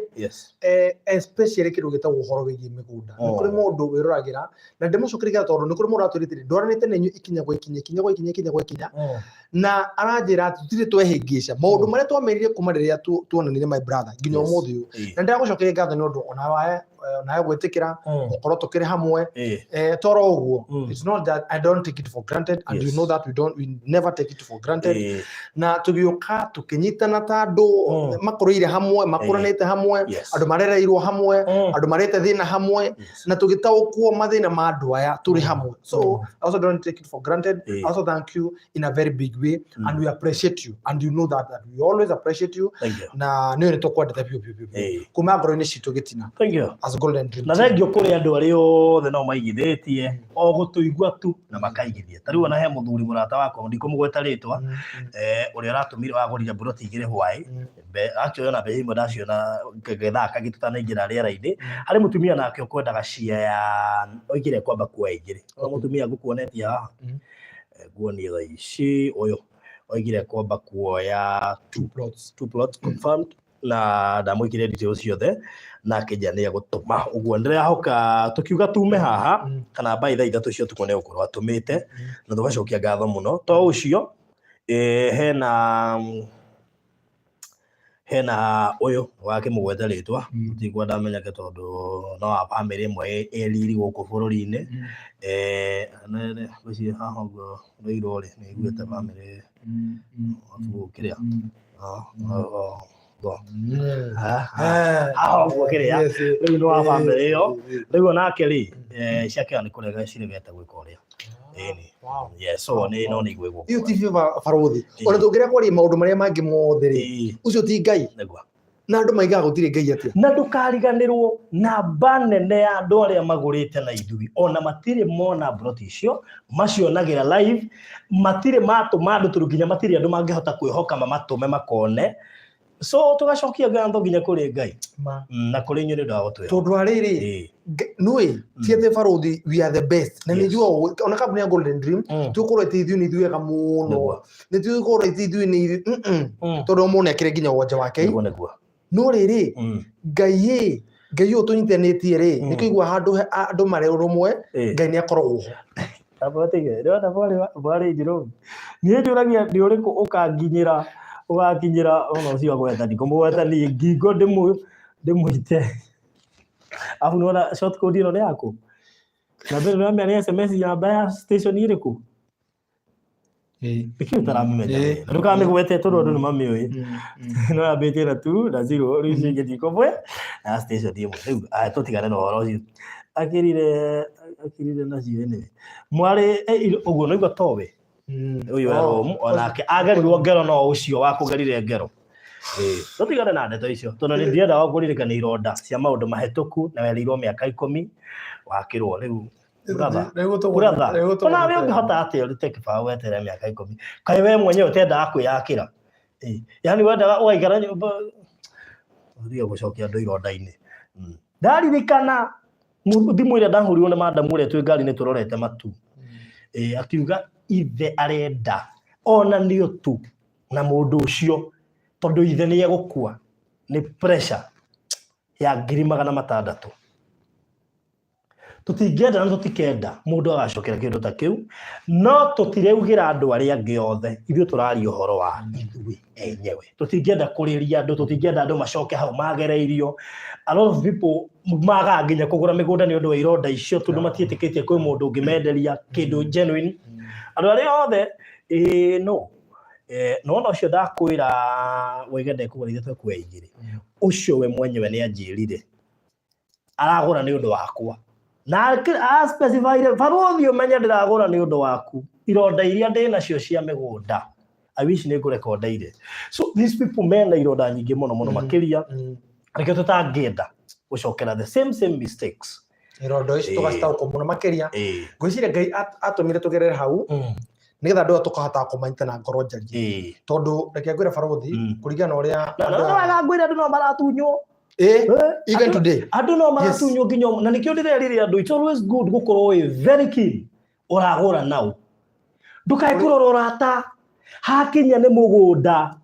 Especially kĩndũ gĩtagwo ũhoro wĩgiĩ mĩgũnda. Nĩ kũrĩ mũndũ wĩroragĩra na ndĩmũcokerie ngatho tondũ nĩ kũrĩ mũndũ atwĩrĩte ndwaranĩte na inyuĩ ikinya gwa ikinya, ikinya gwa ikinya, ikinya gwa ikinya. Na aranjĩra atĩ tũtirĩ twehĩngĩca maũndũ marĩa twamerire kuma rĩrĩa tuonanire my brother nginya ũmũthĩ ũyũ. Na ndĩragũcokeria ngatho nĩ ũndũ onawe gwĩtĩkĩra gũkorwo tũkĩrĩ hamwe. Toro ũguo. It's not that I don't take it for granted, and you know that we never take it for granted. Na tũgĩũka tũkĩnyitana ta andũ makũrĩire hamwe, makũranĩte hamwe, andũ marereirwo hamwe, andũ marĩte thĩna hamwe, na tũgĩtaũkwo mathĩna ma andũ aya tũrĩ hamwe. So I also don't take it for granted. I also thank you in a very big way, and we appreciate you, and you know that we always appreciate you. Thank you. Na nĩ nĩ tũkwendete biũ biũ biũ biũ kuma ngoro-inĩ citũ gĩtina Thank you. as Golden Dream Na Team. Thengio kũrĩ andũ arĩa othe no maigithĩtie o gũtũigua tu na makaigithia. Ta rĩu ona he mũthuri mũrata wakwa ndikũmũgweta rĩtwa, ũrĩa ũratũmire wagũrire mburoti igĩrĩ hwaĩ. Actually ona mbeca imwe ndaciona ngĩthaka kangĩ tũtanaingĩra rĩera-inĩ. Harĩ mũtumia nake ũkwendaga cia ya oigire kwamba kuoya igĩrĩ. Ũyũ mũtumia ngũkuonetie haha. Nguonie thaa ici ũyũ oigire kwamba kuoya Two plots. Two plots confirmed. Na ndamwĩkĩrire details ciothe na akĩnjĩra nĩ egũtũma. Ũguo ndĩrahoka tũkiuga tume haha kana by thaa 3 cia ũtukũ nĩ egũkorwo atũmĩte na tũgacokia ngatho mũno. To ũcio, hena ũyũ wakĩmũgweta rĩtwa, ndikwenda amenyeke tondũ no wa bamĩrĩ ĩmwe ĩ riri gũkũ bũrũri-inĩ. Ngwĩciria haha ũguo rũirũ rĩ, nĩ iguĩte bamĩrĩ kĩrĩa haha ũguo kĩrĩa rĩu nĩ wa bamĩrĩ ĩyo. Rĩu onake rĩ, ciake nĩ kũrega ciregete gwĩka ũrĩa. Ĩni. Yes, so nĩ no nĩ igwĩgwo. Iyo ti barũthi. Ona tũngĩrĩa kwaria maũndũ marĩa mangĩ mothe rĩ, ũcio ti Ngai. Nĩguo. Na andũ maigaga gũtirĩ Ngai atĩa? Na ndũkariganĩrwo, namba nene ya andũ arĩa magũrĩte na ithuĩ ona matirĩ mona mburoti icio, macionagĩra live, matirĩ matũma andũ, tondũ nginya matirĩ andũ mangĩhota kwĩhoka mamatũme makone. So tũgacokia ngatho nginya kũrĩ Ngai na kũrĩ inyuĩ nĩ ũndũ wa gũtwĩhoka. Tondũ wa rĩrĩ, nũĩ ti atĩ barũthi we are the best na nĩ njiguaga ona kambuni ya Golden Dream tũkorwo atĩ ithuĩ nĩ ithuĩ ega mũno, nĩ tũkorwo atĩ ithuĩ nĩ ithuĩ, tondũ o mũndũ nĩ akĩrĩ nginya wonje wake. Nĩguo nĩguo. No rĩrĩ, Ngai ĩ, Ngai ũyũ tũnyitanĩtie rĩ, nĩ kũigua handũ andũ marĩ ũrũmwe, Ngai nĩ akoragwo ho. Abatige, ndĩrona mwarĩ Njirũ. Niĩ njũragia nĩ ũrĩkũ ũkanginyĩra, ũgakinyĩra ona ũcio agweta ndikũmũgweta niĩ ngingo ndĩmũite. Arabu nĩwona short code ĩno nĩ yaku? Na mbere nĩwamenya nĩ SMS namba ya station ĩrĩkũ? Nĩkĩ ũtaramĩmenya? Ndũkamĩgwete tondũ andũ nĩ mamĩũĩ. No yambĩtie na 2 na 0, rĩu icio ingĩ ndikũmwe na station ĩmwe. Rĩu aya tũtigane na ũhoro ũcio. Akĩrire akĩrire nacio anyway. Mwarĩ ũguo nĩguo towe. Ũyũ e Rome onake agerirwo ngero no ũcio wakũgerire ngero. Tũtigane na ndeto icio tondũ nĩ ndiendaga kũririkana ironda cia maũndũ mahĩtũku na werirwo mĩaka 10 wakĩrwo rĩu. Brother, brother, ona we ũngĩhota atĩa ũrute kĩbaũ weterere mĩaka 10? Kaĩ we mwenyewe ũtendaga kwĩyakĩra? Yaani wendaga ũgaikara nyũmba ũthiĩ gũcokia andũ ironda-inĩ. Ndaririkana thimũ ĩrĩa ndahũrirwo nĩ madamu ũrĩa twĩ ngari-inĩ tũrorete matu. Akiuga ithe arenda onanio tu na mũndũ ũcio tondũ ithe nĩ egũkua nĩ pressure ya 600,000. Tũtingĩenda na tũtikenda mũndũ agacokera kĩndũ ta kĩu, no tũtireugĩra andũ arĩa angĩ othe, ithuĩ tũraria ũhoro wa ithuĩ enyewe. Tũtingĩenda kũrĩria andũ, tũtingĩenda andũ macoke hau magereirio. A lot of people magaga nginya kũgũra mĩgũnda nĩ ũndũ wa ironda icio, tondũ matiĩtĩkĩtie kwĩ mũndũ ũngĩmenderia kĩndũ genuine. Andũ arĩa othe, ĩĩ no. Nĩwona ũcio ndakwĩra wĩge ndekũgũra ithuĩ twekuoya igĩrĩ. Ũcio we mwenyewe nĩ anjĩrire aragũra nĩ ũndũ wakwa. Na a-specify-ire, barũthi ũmenye ndĩragũra nĩ ũndũ waku. Ironda iria ndĩ nacio cia mĩgũnda. I wish nĩ ngũrekondeire. So these people mena ironda nyingĩ mũno mũno makĩria. Nĩkĩo tũtangĩenda gũcokera the same same mistakes. Ironda ici tũgacitaũkwo mũno makĩria. Ngwĩciria Ngai atũmire tũgerere hau nĩgetha andũ aya tũkahota kũmanyita na ngoro njariĩ. Tondũ reke ngwĩre barũthi, kũringana na ũrĩa Na andũ no aya wega ngwĩre andũ no maratunywo. Even today. Andũ no maratunywo nginya na nĩkĩo ndĩrerire andũ, it's always good gũkorwo wĩ very keen ũragũra nau. Ndũkae kũrora ũrata, hakinya nĩ mũgũnda,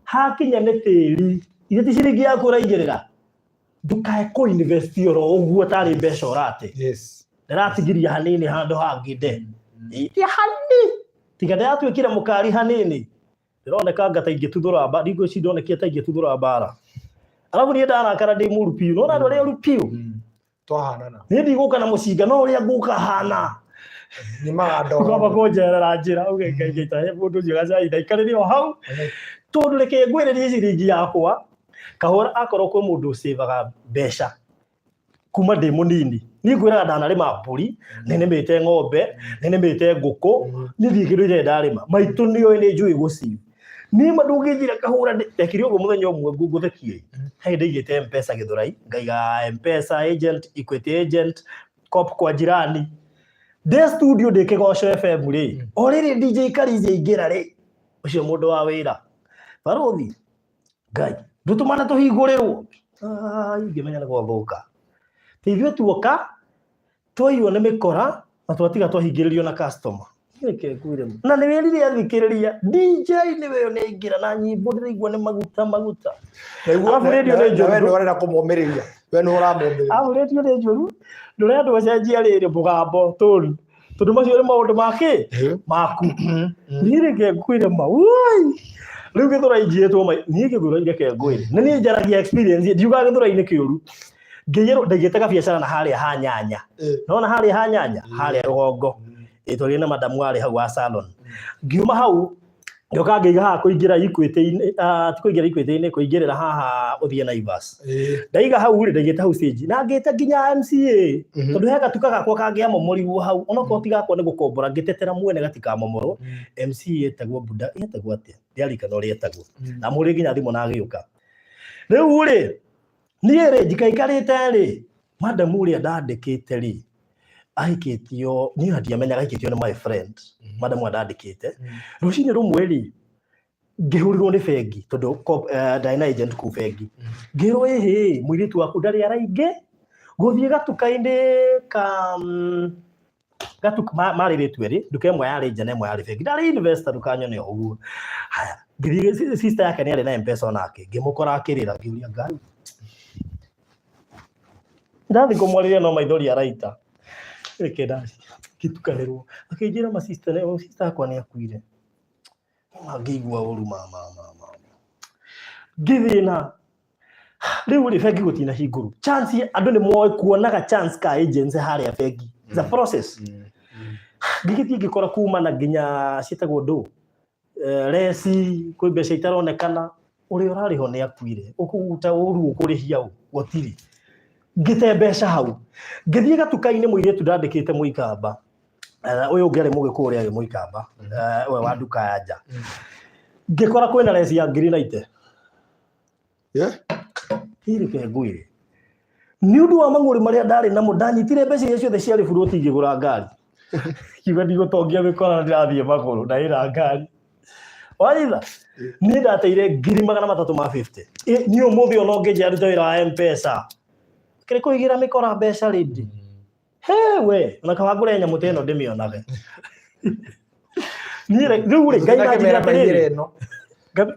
hakinya nĩ tĩri, ithe ti ciringi yaku ũraigĩrĩra. Ndũkae kũ invest oro ũguo tarĩ mbeca ũrate. Ndĩratigiria hanini handũ hangĩ nde. Ti hanini. Tiga ndĩratuĩkire mũkari hanini. Ndĩroneka anga ta ingĩtuthũra mba, ndingwĩciria ndonekire ta ingĩtuthũra mbara. Arabu niĩ ndarakara ndĩ mũru biũ. Nĩwona andũ arĩa oru biũ? Twahanana. Niĩ ndigũka na mũcinga no ũrĩa ngũka hana. Nyimaga ndoro. Ũkamba kũnjerera njĩra uge Ngai Ngai ta he mũndũ ũcio gacai ndaikarĩre o hau. Tondũ reke ngwĩrĩrie ciringi yakwa. Kahũra akorwo kwĩ mũndũ ũcĩvaga mbeca kuma ndĩ mũnini. Niĩ ngwĩraga ndanarĩma mbũri, nĩ nĩmĩte ng'ombe, nĩ nĩmĩte ngũkũ, niĩ ndirĩ kĩndũ itarĩ ndarĩma. Maitũ nĩoĩ nĩ njũĩ gũciu. Niĩ ma ndũngĩnjĩra kahũra ndekire ũguo mũthenya ũmwe ngũthekie. He hĩndĩ ndaigĩte M-Pesa Gĩthũrai, ngaiga M-Pesa agent, Equity agent, Cop kwa jirani. Ndĩ studio ndĩ Kĩgoco FM rĩ, o rĩrĩ DJ Karizi aingĩra rĩ, ũcio mũndũ wa wĩra. Barũthi, Ngai, ndũtũmane tũhingũrĩrwo. Ai, ngĩmenya nĩ gwathũka. Ti ithuĩ tuoka, twaiywo nĩ mĩkora, na twatiga twahingĩrĩrio na customer. Reke ngwĩre na nĩ wĩrire athikĩrĩria DJ nĩ we nĩ aingĩra na nyĩmbo ndĩraigua nĩ maguta maguta. Arabu radio nĩ njũru. We nĩ ũrenda kũmomĩrĩria, we nĩ ũramomĩrĩria. Arabu radio nĩ njũru, ndũrenda ũcenjia rĩrĩ mũgambo tone, tondũ macio nĩ maũndũ make maku. Niĩ reke ngwĩre ma woi, rĩu Gĩthũrai njiĩtwo mai, niĩ Gĩthũrai reke ngwĩre nĩ niĩ njaragia experience, ndiugaga Gĩthũrai nĩ kĩũru. Ngĩiyĩrwo ndaigĩte gabiacara na harĩa ha nyanya, nona harĩa ha nyanya harĩa rũgongo ĩtwarire na madamu warĩ hau wa salon. Ngiuma hau ngĩũka ngĩiga haha kũingĩra Equity-inĩ, ti kũingĩra Equity-inĩ, kũingĩrĩra haha ũthiĩ Naivas. Ndaiga hau rĩ, ndaigĩte hau stage na ngĩta nginya MCA, tondũ he gatuka gakwa kangĩamomorirwo hau, onokorwo ti gakwa nĩ gũkombora, ngĩtetera mwene gatikamomorwo. MCA etagwo Buda, etagwo atĩa, ndiarikana ũrĩa etagwo, ndamũhũrĩire nginya thimũ na agĩũka. Rĩu rĩ, niĩ rĩ, njikaikarĩte rĩ, madamu ũrĩa ndandĩkĩte rĩ, ahikĩtio, niĩ ona ndiamenyaga ahikĩtio nĩ my friend, madamu ũrĩa ndandĩkĩte. Rũcinĩ rũmwe rĩ, ngĩhũrĩrwo nĩ bengi, tondũ ndarĩ na agent kũu bengi. Ngĩrwo ĩhĩ, mũirĩtu waku ndarĩ araingĩ, gũthiĩ gatuka-inĩ ka gatuka marĩ rĩtu erĩ, nduka ĩmwe yarĩ nja na ĩmwe yarĩ bengi. Ndarĩ investor, ndũkanyone o ũguo. Haya, ngĩthiĩ, sister yake nĩ arĩ na M-Pesa onake, ngĩmũkora akĩrĩra, ngĩũria Ngai. Ndathiĩ kũmwarĩria no maithori araita. Reke ngĩtukanĩrwo. Akĩnjĩra ma sister, sister akwa nĩ akuire. Ma ngĩigua ũru ma ma ma ma. Ngĩthĩna. Rĩu rĩ, bengi gũtina hingũru. Chance andũ nĩ moĩ kuonaga chance ka agency harĩa bengi. It's a process. Ngĩgĩthiĩ ngĩkora kuma na nginya ciĩtagwo ndũ. Reci, kwĩ mbeca itaronekana, ũrĩa ũrarĩho nĩ akuire, ũkũguta ũru ũkũrĩhia ũ, gũtirĩ. Ngĩte mbeca hau, ngĩthiĩ gatuka-inĩ mũirĩtu ndandĩkĩte mũikamba, ũyũ ũngĩ arĩ mũgĩkũyũ ũrĩa arĩ mũikamba, we wa nduka ya nja. Ngĩkora kwĩna reci ya ngiri 90. Reke ngwĩre, nĩ ũndũ wa mang'ũrĩ marĩa ndarĩ namo, ndanyitire mbeca iria ciothe ciarĩ buroti ngĩgũra ngari. Kiuga ndigũtongia mĩkora na ndĩrathiĩ magũrũ, ndaĩra ngari. Wanyita? Niĩ ndateire 350,000. Niĩ ũmũthĩ ona ũngĩnjĩra ndute wĩra wa M-Pesa, kĩrĩ kũigĩra mĩkora mbeca rĩndĩ. He we, ona kaba ngũre nyamũ ta ĩno ndĩmĩonage. Niĩ rĩu rĩ, ngai imagine atĩrĩrĩ.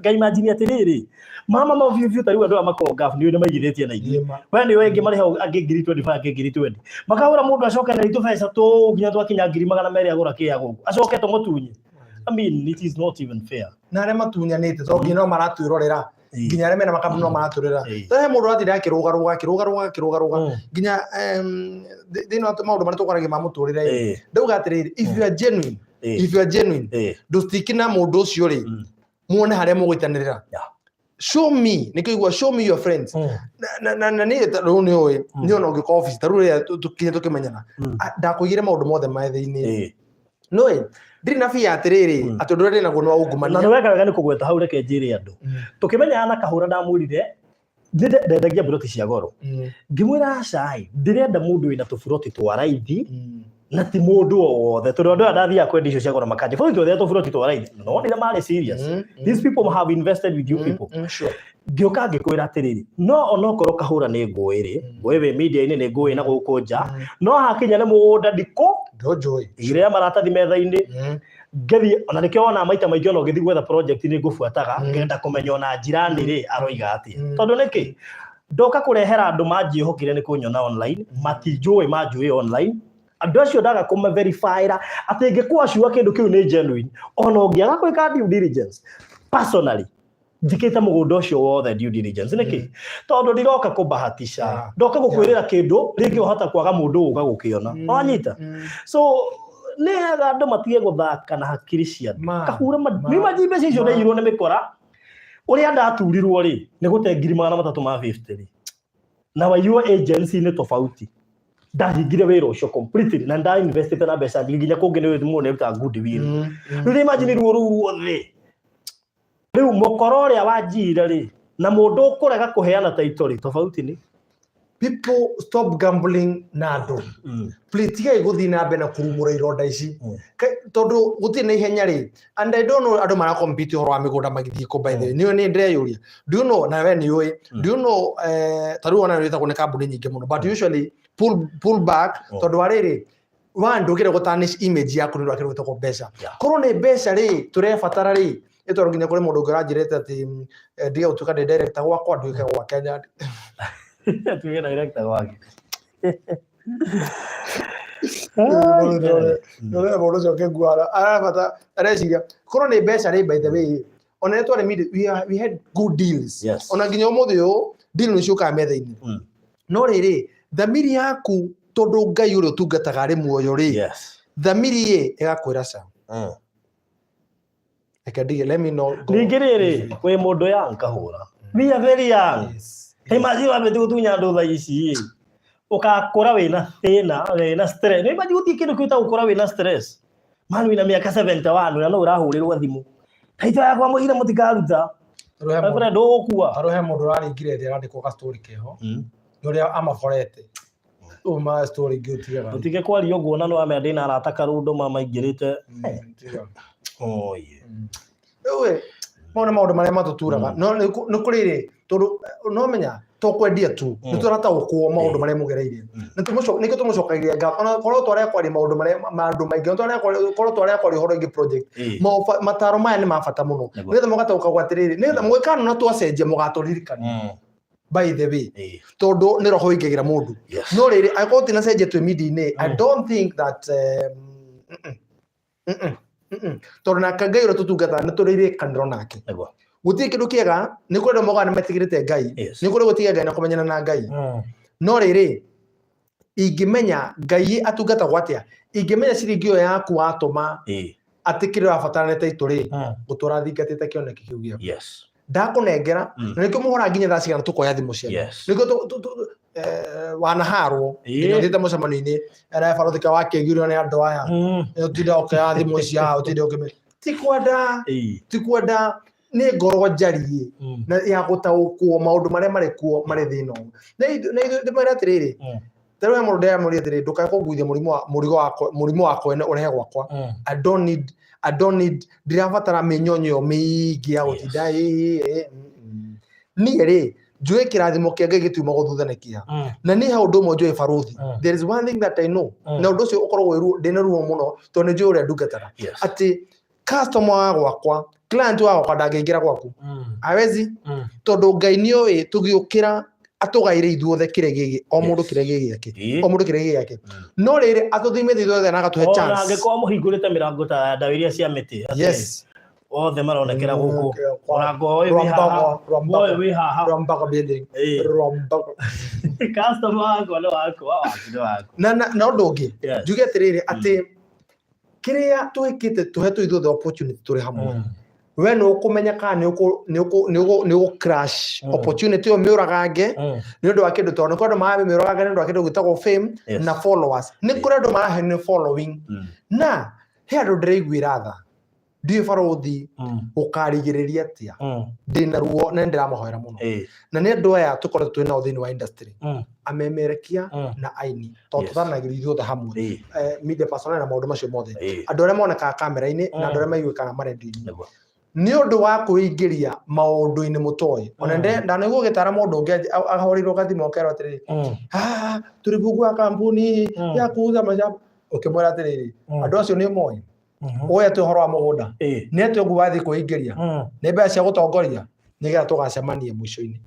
Ngai imagine atĩrĩrĩ, mama no biũ biũ ta rĩu andũ aya makonga nĩ nĩ maigithĩtie na ithuĩ. We nĩ ũĩ angĩ marĩhagwo angĩ 25,000, angĩ 20,000. Makahũra mũndũ acoke na itũ beca tũ nginya twakinya 200,000 agũra kĩa gũkũ. Acoke tũmũtunye. I mean, it is not even fair. Na arĩa matunyanĩte to nginya no maratwĩrorera, nginya arĩa mena makambuni no maratwĩrorera. He mũndũ ũratinda akĩrũgarũga akĩrũgarũga akĩrũgarũga nginya thĩinĩ wa maũndũ marĩa tũkwaragia ma mũtũrĩre. Ndauga atĩrĩrĩ, if you are genuine, if you are genuine, ndũstiki na mũndũ ũcio rĩ, muone harĩa mũgũitanĩrĩra. Show me, nĩkĩo igua show me your friends. Na niĩ rĩu nĩ ũĩ, niĩ ona ũngĩũka office ta rĩu rĩrĩa tũkinya tũkĩmenyana, ndakũigĩre maũndũ mothe ma thĩinĩ. Nĩũĩ, ndirĩ na bia atĩrĩrĩ, atĩ ũndũ ũrĩa ndĩ naguo nĩ wa ungumania. Na nĩ weka wega nĩ kũgweta hau, reke njĩre andũ. Tũkĩmenyana na Kahũra ndamwĩrire, ndendagia mburoti cia goro. Ngĩmwĩra aca ĩ, ndĩrenda mũndũ wĩna tũburoti twa raithi, na ti mũndũ o wothe, tondũ andũ aya ndathiaga kwendia icio cia goro makanja bũrũri twethere tũburoti twa raithi. No nire marĩ serious. These people have invested with you people. Ngĩũka ngĩkwĩra atĩrĩrĩ, no onokorwo Kahũra nĩ ngũĩ rĩ, ngũĩ wĩ media-inĩ, nĩ ngũĩ na gũkũ nja, no hakinya nĩ mũgũnda ndikũ Ndũnjũĩ. Igĩrĩra maratathi metha-inĩ, ngĩthiĩ ona nĩkĩo wona maita maingĩ ona ũgĩthiĩ gwetha project nĩ ngũbuataga, ngenda kũmenya ona njirani rĩ aroiga atĩa. Tondũ nĩkĩ ndoka kũrehera andũ manjĩhokire nĩ kũnyona online, matinjũĩ, manjũĩ online. Andũ acio ndaga kũmaverifyra atĩ ngĩkũacua kĩndũ kĩu nĩ genuine, ona ũngĩaga gwĩka due diligence personally, njĩkĩte mũgũnda ũcio wothe due diligence. Nĩkĩ? Tondũ ndiroka kũbahatisha, ndoka gũkwĩrĩra kĩndũ rĩngĩ wahota kwaga mũndũ ũka gũkĩona. Wanyita? So nĩ wega andũ matige gũthaka na hakiri cia andũ. Kahũra nĩ imagine mbeca icio ndaiyirwo nĩ mĩkora, ũrĩa ndaturirwo rĩ, nĩ gũte 350,000 rĩ, na waiywo agency nĩ tofauti. Ndahingire wĩra ũcio completely na nda investite na mbeca nyingĩ nginya kũngĩ nĩ mũndũ nĩ arutaga goodwill. Rĩu imagine ruo rũu ruothe. Rĩu mũkora ũrĩa wanjire rĩ, na mũndũ ũkũrega kũheana title rĩ, tofauti nĩ People, stop gambling na andũ. Please, tigai gũthiĩ na mbere na kũrumũra ironda ici. Tondũ gũtirĩ na ihenya rĩ, and I don't know andũ mara compete ũhoro wa mĩgũnda magĩthiĩ kũ, by the way. Nĩ nĩ ndĩreyũria, do you know, na we nĩ ũĩ, do you know, ta rĩu ona nĩ wĩtagwo nĩ kambuni nyingĩ mũno, but usually pull back, tondũ wa rĩrĩ One, ndũngĩenda gũtarnish image yaku nĩ ũndũ wa kĩndũ gĩtagwo mbeca. Yeah. Korwo nĩ mbeca rĩ, tũrebatara rĩ, nĩ tondũ nginya kũrĩ mũndũ ũngĩ ũranjĩrĩte atĩ ndige gũtuĩka ndĩ director gwakwa nduĩke gwa Kenya. Tuge director gwake. Nĩ mũndũ ũcio ũkĩngua arabata areciria korwo nĩ mbeca rĩ, by the way, ona nĩ twarĩ media, we had good deals. Yes. Ona nginya ũmũthĩ ũyũ deal nĩ ciũkaga metha-inĩ. No rĩrĩ, thamiri yaku, tondũ Ngai ũrĩa ũtungataga arĩ muoyo rĩ, thamiri ĩ ĩgakwĩra ca. Reke ndige, let me know go. Ningĩ rĩrĩ, wĩ mũndũ young kahũra. We are very young. Imagine wambĩtie gũtunya andũ thaa ici ĩ. Ũgakũra wĩna thĩna, wĩna stress. Nĩ imagine gũtirĩ kĩndũ kĩu ta gũkũra wĩna stress. Man wĩna mĩaka 71 na no ũrahũrĩrwo thimũ. Taitũ yakwa mũire mũtikaruta. Tarĩu he My mũndũ- friend, ndũgũkua. tarĩu he mũndũ ũraringire thĩ arandĩkwo ga story keho nĩ ũrĩa amaborete uma story ingĩ ũtigaga. Tũtige kwaria ũguo na nĩ wamenya ndĩna arata karũndo mamaingĩrĩte. Tiga. Oye. Rĩu ĩ, mau nĩ maũndũ marĩa matũturaga. No nĩ kũrĩ rĩ, tondũ no menya to kwendia tu, nĩ tũrataũkwo maũndũ marĩa mũgereire. Nĩkĩo tũmũcokagĩria ngatho ona korwo twarĩa kwaria maũndũ marĩa maũndũ maingĩ, ona twarĩa kwaria, korwo twarĩa kwaria ũhoro wĩgiĩ project. Mataro maya nĩ ma bata mũno nĩgetha mũgataũkagwo atĩrĩrĩ, nĩgetha mũgĩkana na twacenjia mũgatũririkana. By the way, tondũ nĩ roho ĩingagĩra mũndũ. No rĩrĩ, angĩkorwo tinacenjia twĩ media-inĩ, I don't think that tondũ nake Ngai ũrĩa tũtungataga nĩ tũrĩ irĩkanĩro nake. Gũtirĩ kĩndũ kĩega, nĩ kũrĩ andũ maugaga nĩ metigĩrĩte Ngai. Nĩ kũrĩ gũtiga Ngai na kũmenyana na Ngai. No rĩrĩ, ingĩmenya Ngai atungatagwo atĩa, ingĩmenya ciringi ĩyo yaku watũma atĩ kĩrĩa ũrabatara nĩ taitũ rĩ, gũtũra thingatĩte kĩoneki kĩu gĩaku. Ndakũnengera, na nĩkĩo mũhũraga nginya thaa cigana tũkoya thimũ cianyu. Nĩkĩo wanaharwo, nginya ũthiĩte mũcemanio-inĩ, era barothi ka wakĩgirio nĩ andũ aya. Ũtinde ũkĩoya thimũ ici haha, ũtinde ũkĩme-, ti kwenda, ti kwenda, nĩ ngoro njariĩ na ya gũtaũkwo maũndũ marĩa marĩ kuo marĩ thĩna ũyũ. Na ithuĩ ndĩmwĩre atĩrĩrĩ, ta rĩu he mũndũ ndĩramũria atĩrĩrĩ, ndũkae kũnguithia mũrimũ wa, mũrigo wakwa, mũrimũ wakwa ene ũrehe gwakwa. I don't need, ndirabatara mĩnyonyo mĩingĩ ya gũtinda, Niĩ rĩ, njũĩ kĩrathimo kĩa Ngai gĩtiuma gũthutha nĩ kĩeha. Na niĩ he ũndũ ũmwe njũĩ barũthi. There is one thing that I know. Na ũndũ ũcio ũkoragwo wĩ ruo, ndĩna ruo mũno, tondũ nĩ njũĩ ũrĩa ndungataga. Atĩ customer wa gwakwa, client wa gwakwa ndangĩingĩra gwaku. Hawezi. Tondũ Ngai nĩoĩ tũgĩũkĩra atũgaĩre ithuothe kĩrĩa gĩgĩ, o mũndũ kĩrĩa gĩ gĩake. O mũndũ kĩrĩa gĩ gĩake. No rĩrĩ, atũthimĩte ithuothe na agatũhe Ona chance. angĩkorwo mũhingũrĩte mĩrango ta ndawa iria cia mĩtĩ, atĩ othe maronekera gũkũ. Mũrango ũyũ wĩ haha, ũyũ wĩ haha. Rwambago building. Rwambago. Customer wakwa nĩ wakwa, waku nĩ waku. Na ũndũ ũngĩ, njuge atĩrĩrĩ, atĩ kĩrĩa twĩkĩte tũhetwo ithuothe opportunity tũrĩ hamwe. We nĩ ũkũmenya kana nĩ ũgũ crash opportunity ĩyo mĩũragange nĩ ũndũ wa kĩndũ, tondũ nĩ kũrĩ andũ maramĩũragange nĩ ũndũ wa kĩndũ gĩtagwo fame na followers. Nĩ kũrĩ andũ marahenio following. Na he andũ ndĩraiguĩra tha. Ndiũĩ barũthi ũkarigĩrĩria atĩa. Ndĩna ruo na nĩndĩramahoera mũno. Na nĩ andũ aya tũkoretwo twĩ nao thĩinĩ wa industry. Amemerekia na aini. Tondũ tũtharanagĩrio ithuothe hamwe. Media personnel na maũndũ macio mothe. Andũ arĩa monekaga kamera-inĩ na andũ arĩa maiguĩkaga marendio-inĩ. Nĩ ũndũ wa kwĩingĩria maũndũ-inĩ mũtoĩ. Ona ndanaigua ũgĩtara mũndũ ũngĩ ahũrĩirwo gathimũ akerwo atĩrĩrĩ, tũrĩ bungu wa kampuni ya kuuza mashamba. Ũkĩmwĩra atĩrĩrĩ, andũ acio nĩ moĩ. Ũĩ atĩ ũhoro wa mũgũnda. Nĩ atĩ ũguo wathiĩ kwĩingĩria. Nĩ mbeca cia gũtongoria. Nĩgetha tũgacemania mũico-inĩ.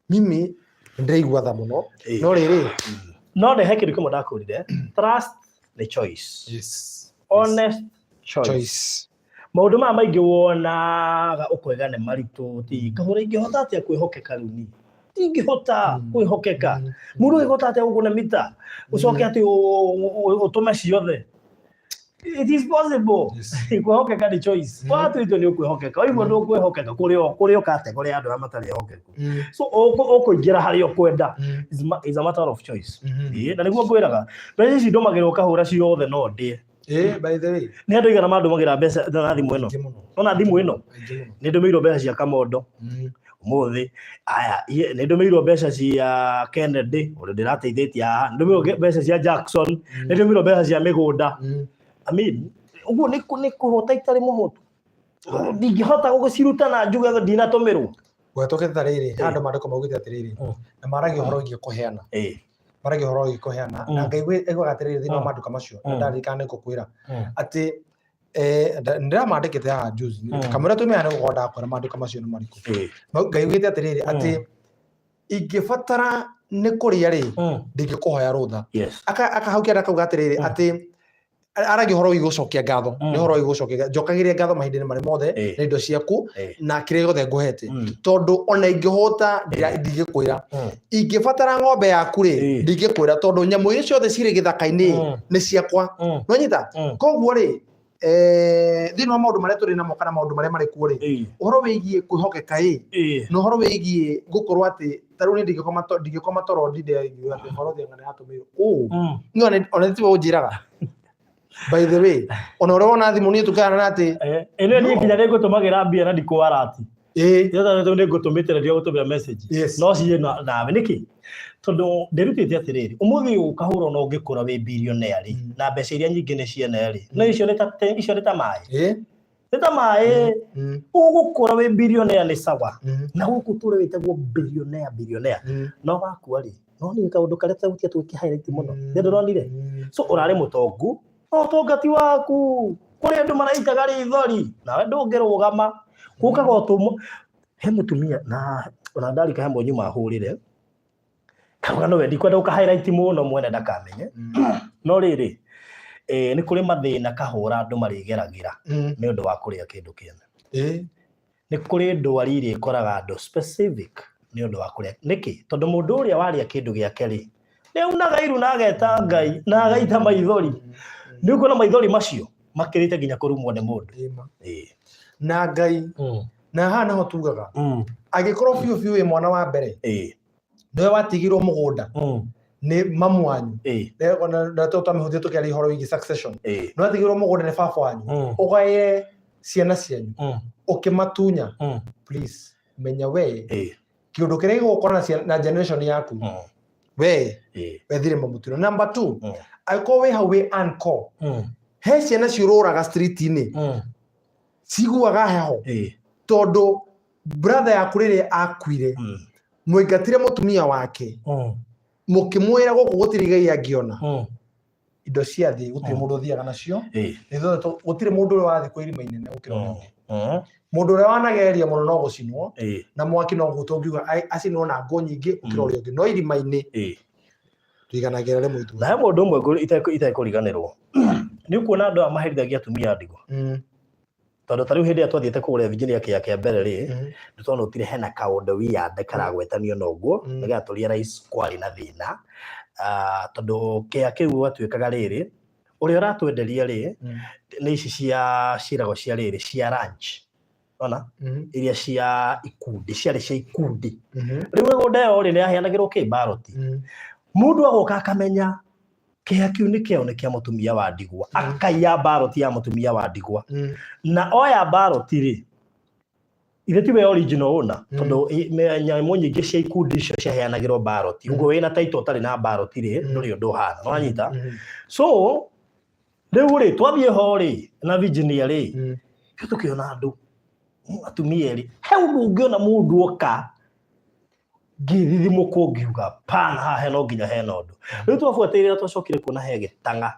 Mimi ndĩraigua tha mũno. No rĩrĩ. No nĩ he kĩndũ kĩmwe ndakwĩrire. Trust the choice. Honest choice. Choice. Maũndũ maya maingĩ wonaga ũkoiga nĩ maritũ, ti kahũra ingĩhota atĩa kwĩhokeka rĩu niĩ? Ndingĩhota kwĩhokeka. Mũndũ ũngĩhota atĩa gũkũne mita? Ũcoke atĩ ũtũme ciothe. It is possible. Kwĩhokeka nĩ choice. Watua itua nĩ ũkwĩhokeka. Waigua ndũkwĩhokeka, kũrĩ o category ya andũ arĩa matarĩ ehokeku. So, ũkũingĩra harĩa ũkwenda. It's a matter of choice. Ĩĩ, na nĩguo ngwĩraga. Mbeca ici ndũmagĩrwo kahũra ciothe no ndĩe. By the way. Nĩ andũ aigana mandũmagĩra mbeca na thimũ ĩno? Aingĩ mũno. Ona thimũ ĩno? Aingĩ mũno. Nĩ ndũmĩirwo mbeca cia Kamondo. Ũmũthĩ. Aya, nĩ ndũmĩirwo mbeca cia Kennedy, ũrĩa ndĩrateithĩtie haha. Nĩ ndũmĩirwo mbeca cia Jackson. Nĩ ndũmĩirwo mbeca cia mĩgũnda. Ũguo nĩ kũhota itarĩ mũhũtu. Ndingĩhota gũciruta na njuge ndinatũmĩrwo. Gwetũkĩte ta rĩrĩ, handũ maandĩko maugĩte atĩrĩrĩ, na maragia ũhoro wĩgiĩ kũheana. Maragia ũhoro wĩgiĩ kũheana, na Ngai aiguaga atĩrĩrĩ thĩinĩ wa maandĩko macio, na ndarikana nĩ ngũkwĩra atĩ ndĩramandĩkĩte haha juzi, kamũira tũmĩha nĩ gũkorwo ndakwĩra maandĩko macio nĩ marĩkũ. Ngai augĩte atĩrĩrĩ atĩ ingĩbatara nĩ kũrĩa rĩ, ndingĩkũhoya rũtha. Akahau kĩanda kauga atĩrĩrĩ atĩ aragia ũhoro wĩgiĩ gũcokia ngatho, nĩ ũhoro wĩgiĩ gũcokia ngatho, njokagĩria ngatho mahinda-inĩ marĩ mothe na indo ciaku na kĩrĩa gĩothe ngũhete, tondũ ona ingĩhũta ndingĩkwĩra. Ingĩbatara ng'ombe yaku rĩ, ndingĩkwĩra, tondũ nyamũ iria ciothe cirĩ gĩthaka-inĩ nĩ ciakwa. Nonyita? Koguo rĩ, thĩinĩ wa maũndũ marĩa tũrĩ namo kana maũndũ marĩa marĩ kuo rĩ, ũhoro wĩgiĩ kwĩhokeka ĩ, na ũhoro wĩgiĩ gũkorwo atĩ ta rĩu niĩ ndingĩkoma toro ndinde ngiuga atĩ ũhoro ũcio nĩ yatũmĩirwo ũũ. Niĩ ona tiwe ũnjĩraga, by the way, ona ũrĩa wona thimũ niĩ tũkĩarana atĩ Ĩno niĩ nginya nĩ ngũtũmagĩra mbia na ndikũwarati. Nĩ ngũtũmĩte na ndigũtũmĩra message. No ciĩ nawe nĩkĩ? Tondũ ndĩrutĩte atĩrĩrĩ, ũmũthĩ ũyũ ũkahũra ona ũngĩkũra wĩ billionaire rĩ, na mbeca iria nyingĩ nĩ ciene rĩ, no icio nĩ ta icio nĩ ta maĩ. Nĩ ta maĩ. Ũgũkũra wĩ billionaire nĩ sawa. Na gũkũ tũrĩ wĩtagwo billionaire billionaire. No wakua rĩ, no nĩ kaũndũ karĩa tũgũtia tũgĩkĩ highlight mũno. Nĩ ndũronire? So ũrarĩ mũtongu, no ũtonga ti waku. Kũrĩ andũ maraitaga rĩithori, nawe ndũngĩrũgama. Gũkaga ũtũmwo. He mũtumia na ona ndarika he nyuma hũrĩre. Kauga no we ndikwenda gũka highlight mũno mwene ndakamenye. No rĩrĩ, nĩ kũrĩ mathĩna kahũra andũ marĩgeragĩra nĩ ũndũ wa kũrĩa kĩndũ kĩene. Nĩ kũrĩ ndwari iria ikoraga andũ specific nĩ ũndũ wa kũrĩa. Nĩkĩ? Tondũ mũndũ ũrĩa warĩa kĩndũ gĩake rĩ, nĩ aunaga iru na ageta Ngai na agaita maithori. Nĩ ũkuona maithori macio makĩrĩte nginya kũrumwo nĩ mũndũ. Na Ngai, na haha naho tugaga, angĩkorwo biũ biũ wĩ mwana wa mbere, nĩwe watigirwo mũgũnda nĩ mamu wanyu, na twamĩhũthia tũkĩaria ũhoro wĩgiĩ succession, nĩwe watigirwo mũgũnda nĩ baba wanyu, ũgaĩre ciana cianyu, ũkĩmatunya, please menya we kĩũndũ kĩrĩa gĩgũkora na generation yaku, we wethire mamũtino. Number 2, angĩkorwo wĩ hau wĩ uncle, he ciana ciũrũraga street-inĩ, ciguaga heho, tondũ brother yaku rĩrĩa akuire, mũingatire mũtumia wake, mũkĩmwĩra gũkũ gũtirĩ igai angĩona, indo cia thĩ gũtirĩ mũndũ ũthiaga nacio, gũtirĩ mũndũ ũrĩa wathiĩ kwĩ irima inene gũkĩra ũrĩa ũngĩ. Mũndũ ũrĩa wanageria mũno no gũcinwo na mwaki, no guo tũngiuga acinwo na ngũ nyingĩ gũkĩra ũrĩa ũngĩ, no irima-inĩ tũiganagĩra rĩmwe ithuothe. Na he mũndũ ũmwe itekũriganĩrwo, nĩ ũkuona andũ aya maherithagia atumia a ndigwa, tondũ ta rĩu hĩndĩ ĩrĩa twathiĩte kũgũra Virginia kĩa kĩa mbere rĩ, nĩ twanotire hena kaũndũ weird karagwetanio na ũguo, nĩgetha tũ realize kwarĩ na thĩna, tondũ kĩa kĩu gwatuĩkaga rĩrĩ, ũrĩa ũratwenderia rĩ, nĩ ici cia ciĩragwo cia rĩrĩ cia ranch, ona iria cia ikundi, ciarĩ cia ikundi. Rĩu mĩgũnda ĩyo rĩ, nĩ yaheanagĩrwo kĩ baroti, mũndũ agoka akamenya kĩea kĩu nĩ kĩao, nĩ kĩa mũtumia wa ndigwa, akaiya baroti ya mũtumia wa ndigwa, na oya baroti rĩ, ithe tiwe original owner, tondũ nyamũ nyingĩ cia ikundi icio ciaheanagĩrwo baroti, ũguo wĩna title ũtarĩ na baroti rĩ, ndũrĩ ũndũ ũhana, nĩwanyita? So rĩu rĩ, twathiĩ ho rĩ na Virginia rĩ, rĩu tũkĩona andũ atumia erĩ, he ũndũ ũngĩona mũndũ oka ngĩthithimũkwo ngiuga pana haha hena nginya hena ũndũ. Rĩu twabuatĩrĩra twacokire kuona he gĩtang'a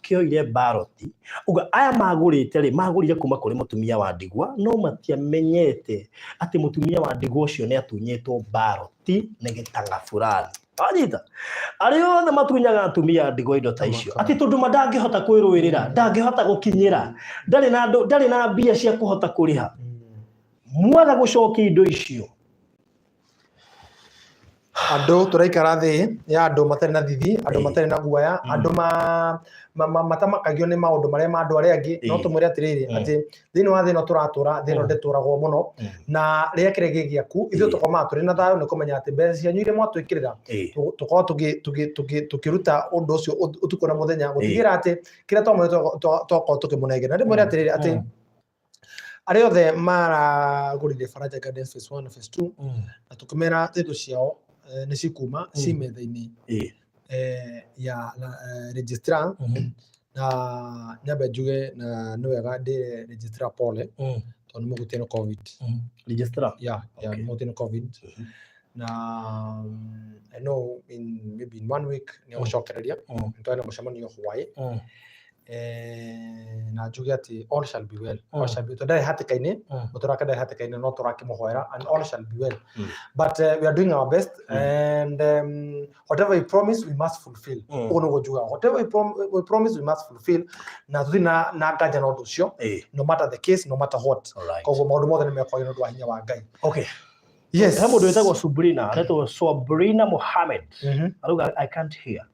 kĩoire baroti, uga aya magũrĩte rĩ, magũrire kuma kũrĩ mũtumia wa ndigwa, no matiamenyete atĩ mũtumia wa ndigwa ũcio nĩ atunyĩtwo baroti nĩ gĩtang'a fulani. Wanyita? Arĩa othe matunyaga atumia a ndigwa indo ta icio, atĩ tondũ ma ndangĩhota kwĩrũĩrĩra, ndangĩhota gũkinyĩra, ndarĩ na andũ, ndarĩ na mbia cia kũhota kũrĩha, mwaga gũcokia indo icio. Andũ tũraikara thĩ ya andũ matarĩ na thithi, andũ matarĩ na guoya, andũ matamakagio nĩ maũndũ marĩa ma andũ arĩa angĩ. No tũmwĩre atĩrĩrĩ, atĩ thĩinĩ wa thĩ ĩno tũratũra, thĩ ĩno ndĩtũragwo mũno, na rĩrĩa kĩrĩa gĩ gĩaku, ithuĩ tũkomaga tũrĩ na thayũ nĩ kũmenya atĩ mbeca cianyu iria mwatwĩkĩrĩra, tũkorwo tũkĩruta ũndũ ũcio ũtukũ na mũthenya gũtigĩrĩra atĩ kĩrĩa twamwĩra twakorwo tũkĩmũnengera. Na ndĩmwĩre atĩrĩrĩ atĩ arĩa othe maragũrire Faraja Gardens phase 1 na phase 2, na tũkĩmera title ciao nĩ cikuma ci metha-inĩ ya registrar, na nyambe njuge na nĩ wega ndĩre registrar pole, tondũ nĩ mũhutie nĩ COVID. Registrar? Yeah, nĩ mũhutie nĩ COVID. Na I know in maybe in one week nĩ egũcokereria. Nĩ na mũcemanio hwaĩ. Na njuge atĩ all shall be well. All shall be, tondũ ndarĩ hatĩka-inĩ. Mũtũrĩre wake ndarĩ hatĩka-inĩ, no tũrakĩmũhoera and all shall be well. But we are doing our best and whatever we promise we must fulfill. Ũguo nĩguo njugaga, whatever we promise we must fulfill, na tũtirĩ na nganja na ũndũ ũcio, no matter the case, no matter what. Koguo maũndũ mothe nĩ mekwagĩra nĩ ũndũ wa hinya wa Ngai. Okay. Yes. He mũndũ wĩtagwo Sabrina, aretwo Sabrina Mohammed. Arauga, "I can't hear."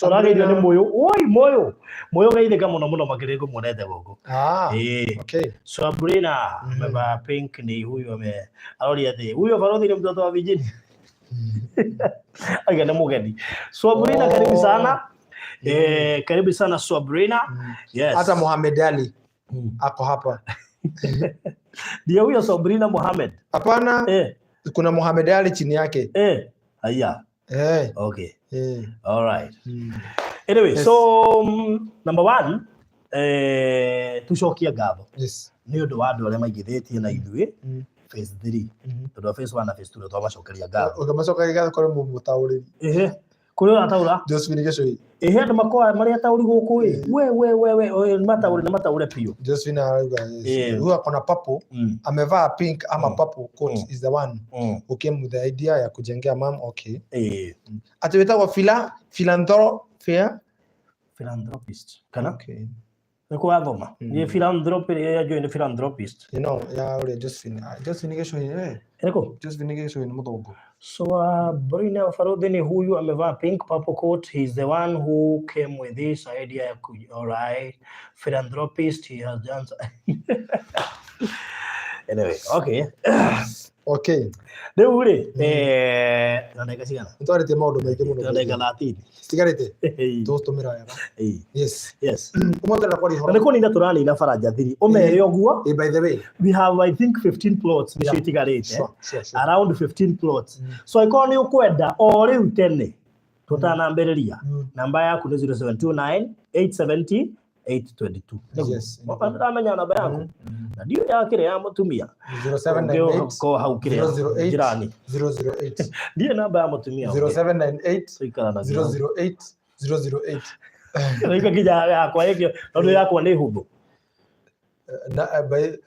Arageithio nĩ Mũyũ. Oi Mũyũ. Mũyũ geithĩka mũno mũno makĩria ngũmuonete gũkũ. Ah, okay. Sabrina amevaa pink, ni huyu ame aroria atĩ huyo barothi ni mtoto wa Virginia. Aiga nĩ mũgeni. Sabrina, karibu sana. Karibu sana Sabrina. Yes. Hata Mohamed Ali ako hapa. Ndio huyo Sabrina Mohamed. Hapana, kuna Mohamed Ali chini yake. Haya. Okay. All right. Anyway, so number one, tucokie ngatho nĩ ũndũ wa andũ arĩa maigithĩtie na ithuĩ phase 3, tondũ wa phase 1 na phase 2 nĩ twamacokeria ngatho. Ũngĩmacokeria ngatho kũrĩ mũmũtaũrĩri. Ehe, kũrĩ ũrataũra. Josephine Gĩcũi. Ehe, andũ makoragwo marĩ ataũri gũkũ ĩ, we we we we we, nĩ mataũre na mataũre biũ. Josephine arauga yes. Huyu ako na purple, amevaa pink ama purple coat is the one who came with the idea ya kujengea mam. Okay. Ati wĩtagwo philanthro fair. Philanthropist kana? Okay. Nĩ kũrathoma nĩ philanthropy ya join philanthropist. You know, ya ũrĩa Josephine. Ah, Josephine Gĩcũi we. Ĩrĩkũ? Josephine Gĩcũi nĩ mũthũngũ. So Brina Farodhi ni huyu amevaa pink purple coat. He's the one who came with this idea. All right, philanthropist. He has done. Anyway, okay. Okay. Rĩu rĩ, na ndagĩka cigana? Nĩtwarĩtie maũndũ maingĩ mũno. Na ndagĩka 13. Citigarĩte. Tũgũtũmĩra wega. Yes. Ũmũthĩ ndĩrenda kwaria Na ũhoro. nĩ kũnina tũranina Faraja 3. Ũmere ũguo. By the way. We have, I think, 15 plots nĩcio itigarĩte. Around 15 plots. So angĩkorwo nĩ ũkwenda o rĩu tene tũtanambĩrĩria, namba yaku nĩ 0729 870 822. Yes. Ndĩramenya namba yaku na ndiũ ya kĩrĩa ya mũtumia. 0798 Ũngĩkorwo hau kĩrĩa 008 njirani. 008. Ndiĩ namba ya mũtumia. 0798 Tũikaranagia. 008 008. Rĩu nginya yakwa ĩkĩo tondũ yakwa nĩ hũthũ. Na by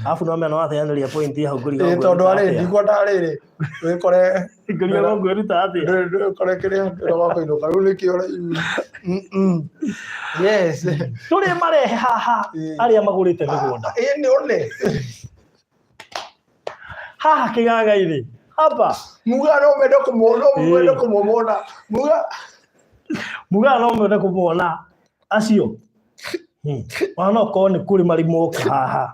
Arabu no mena wateanĩria point hau ngũriga. Tondũ arĩ ndikwenda rĩrĩ wĩkore. Ngũriga ngwĩruta atĩa? Ndũkore kĩrĩa ndĩroga kũinũka rĩu nĩkĩo ũraigua. Yes. Tũrĩ marehe haha arĩa magũrĩte mĩgũnda. Ĩ nĩ one. Haha kĩganga-inĩ. Hapa. Muga no mende kũmuona, no mwende kũmũmona. Muga Muga no mwende kũmona acio. Ona no korwo nĩ kũrĩ marĩ moka haha.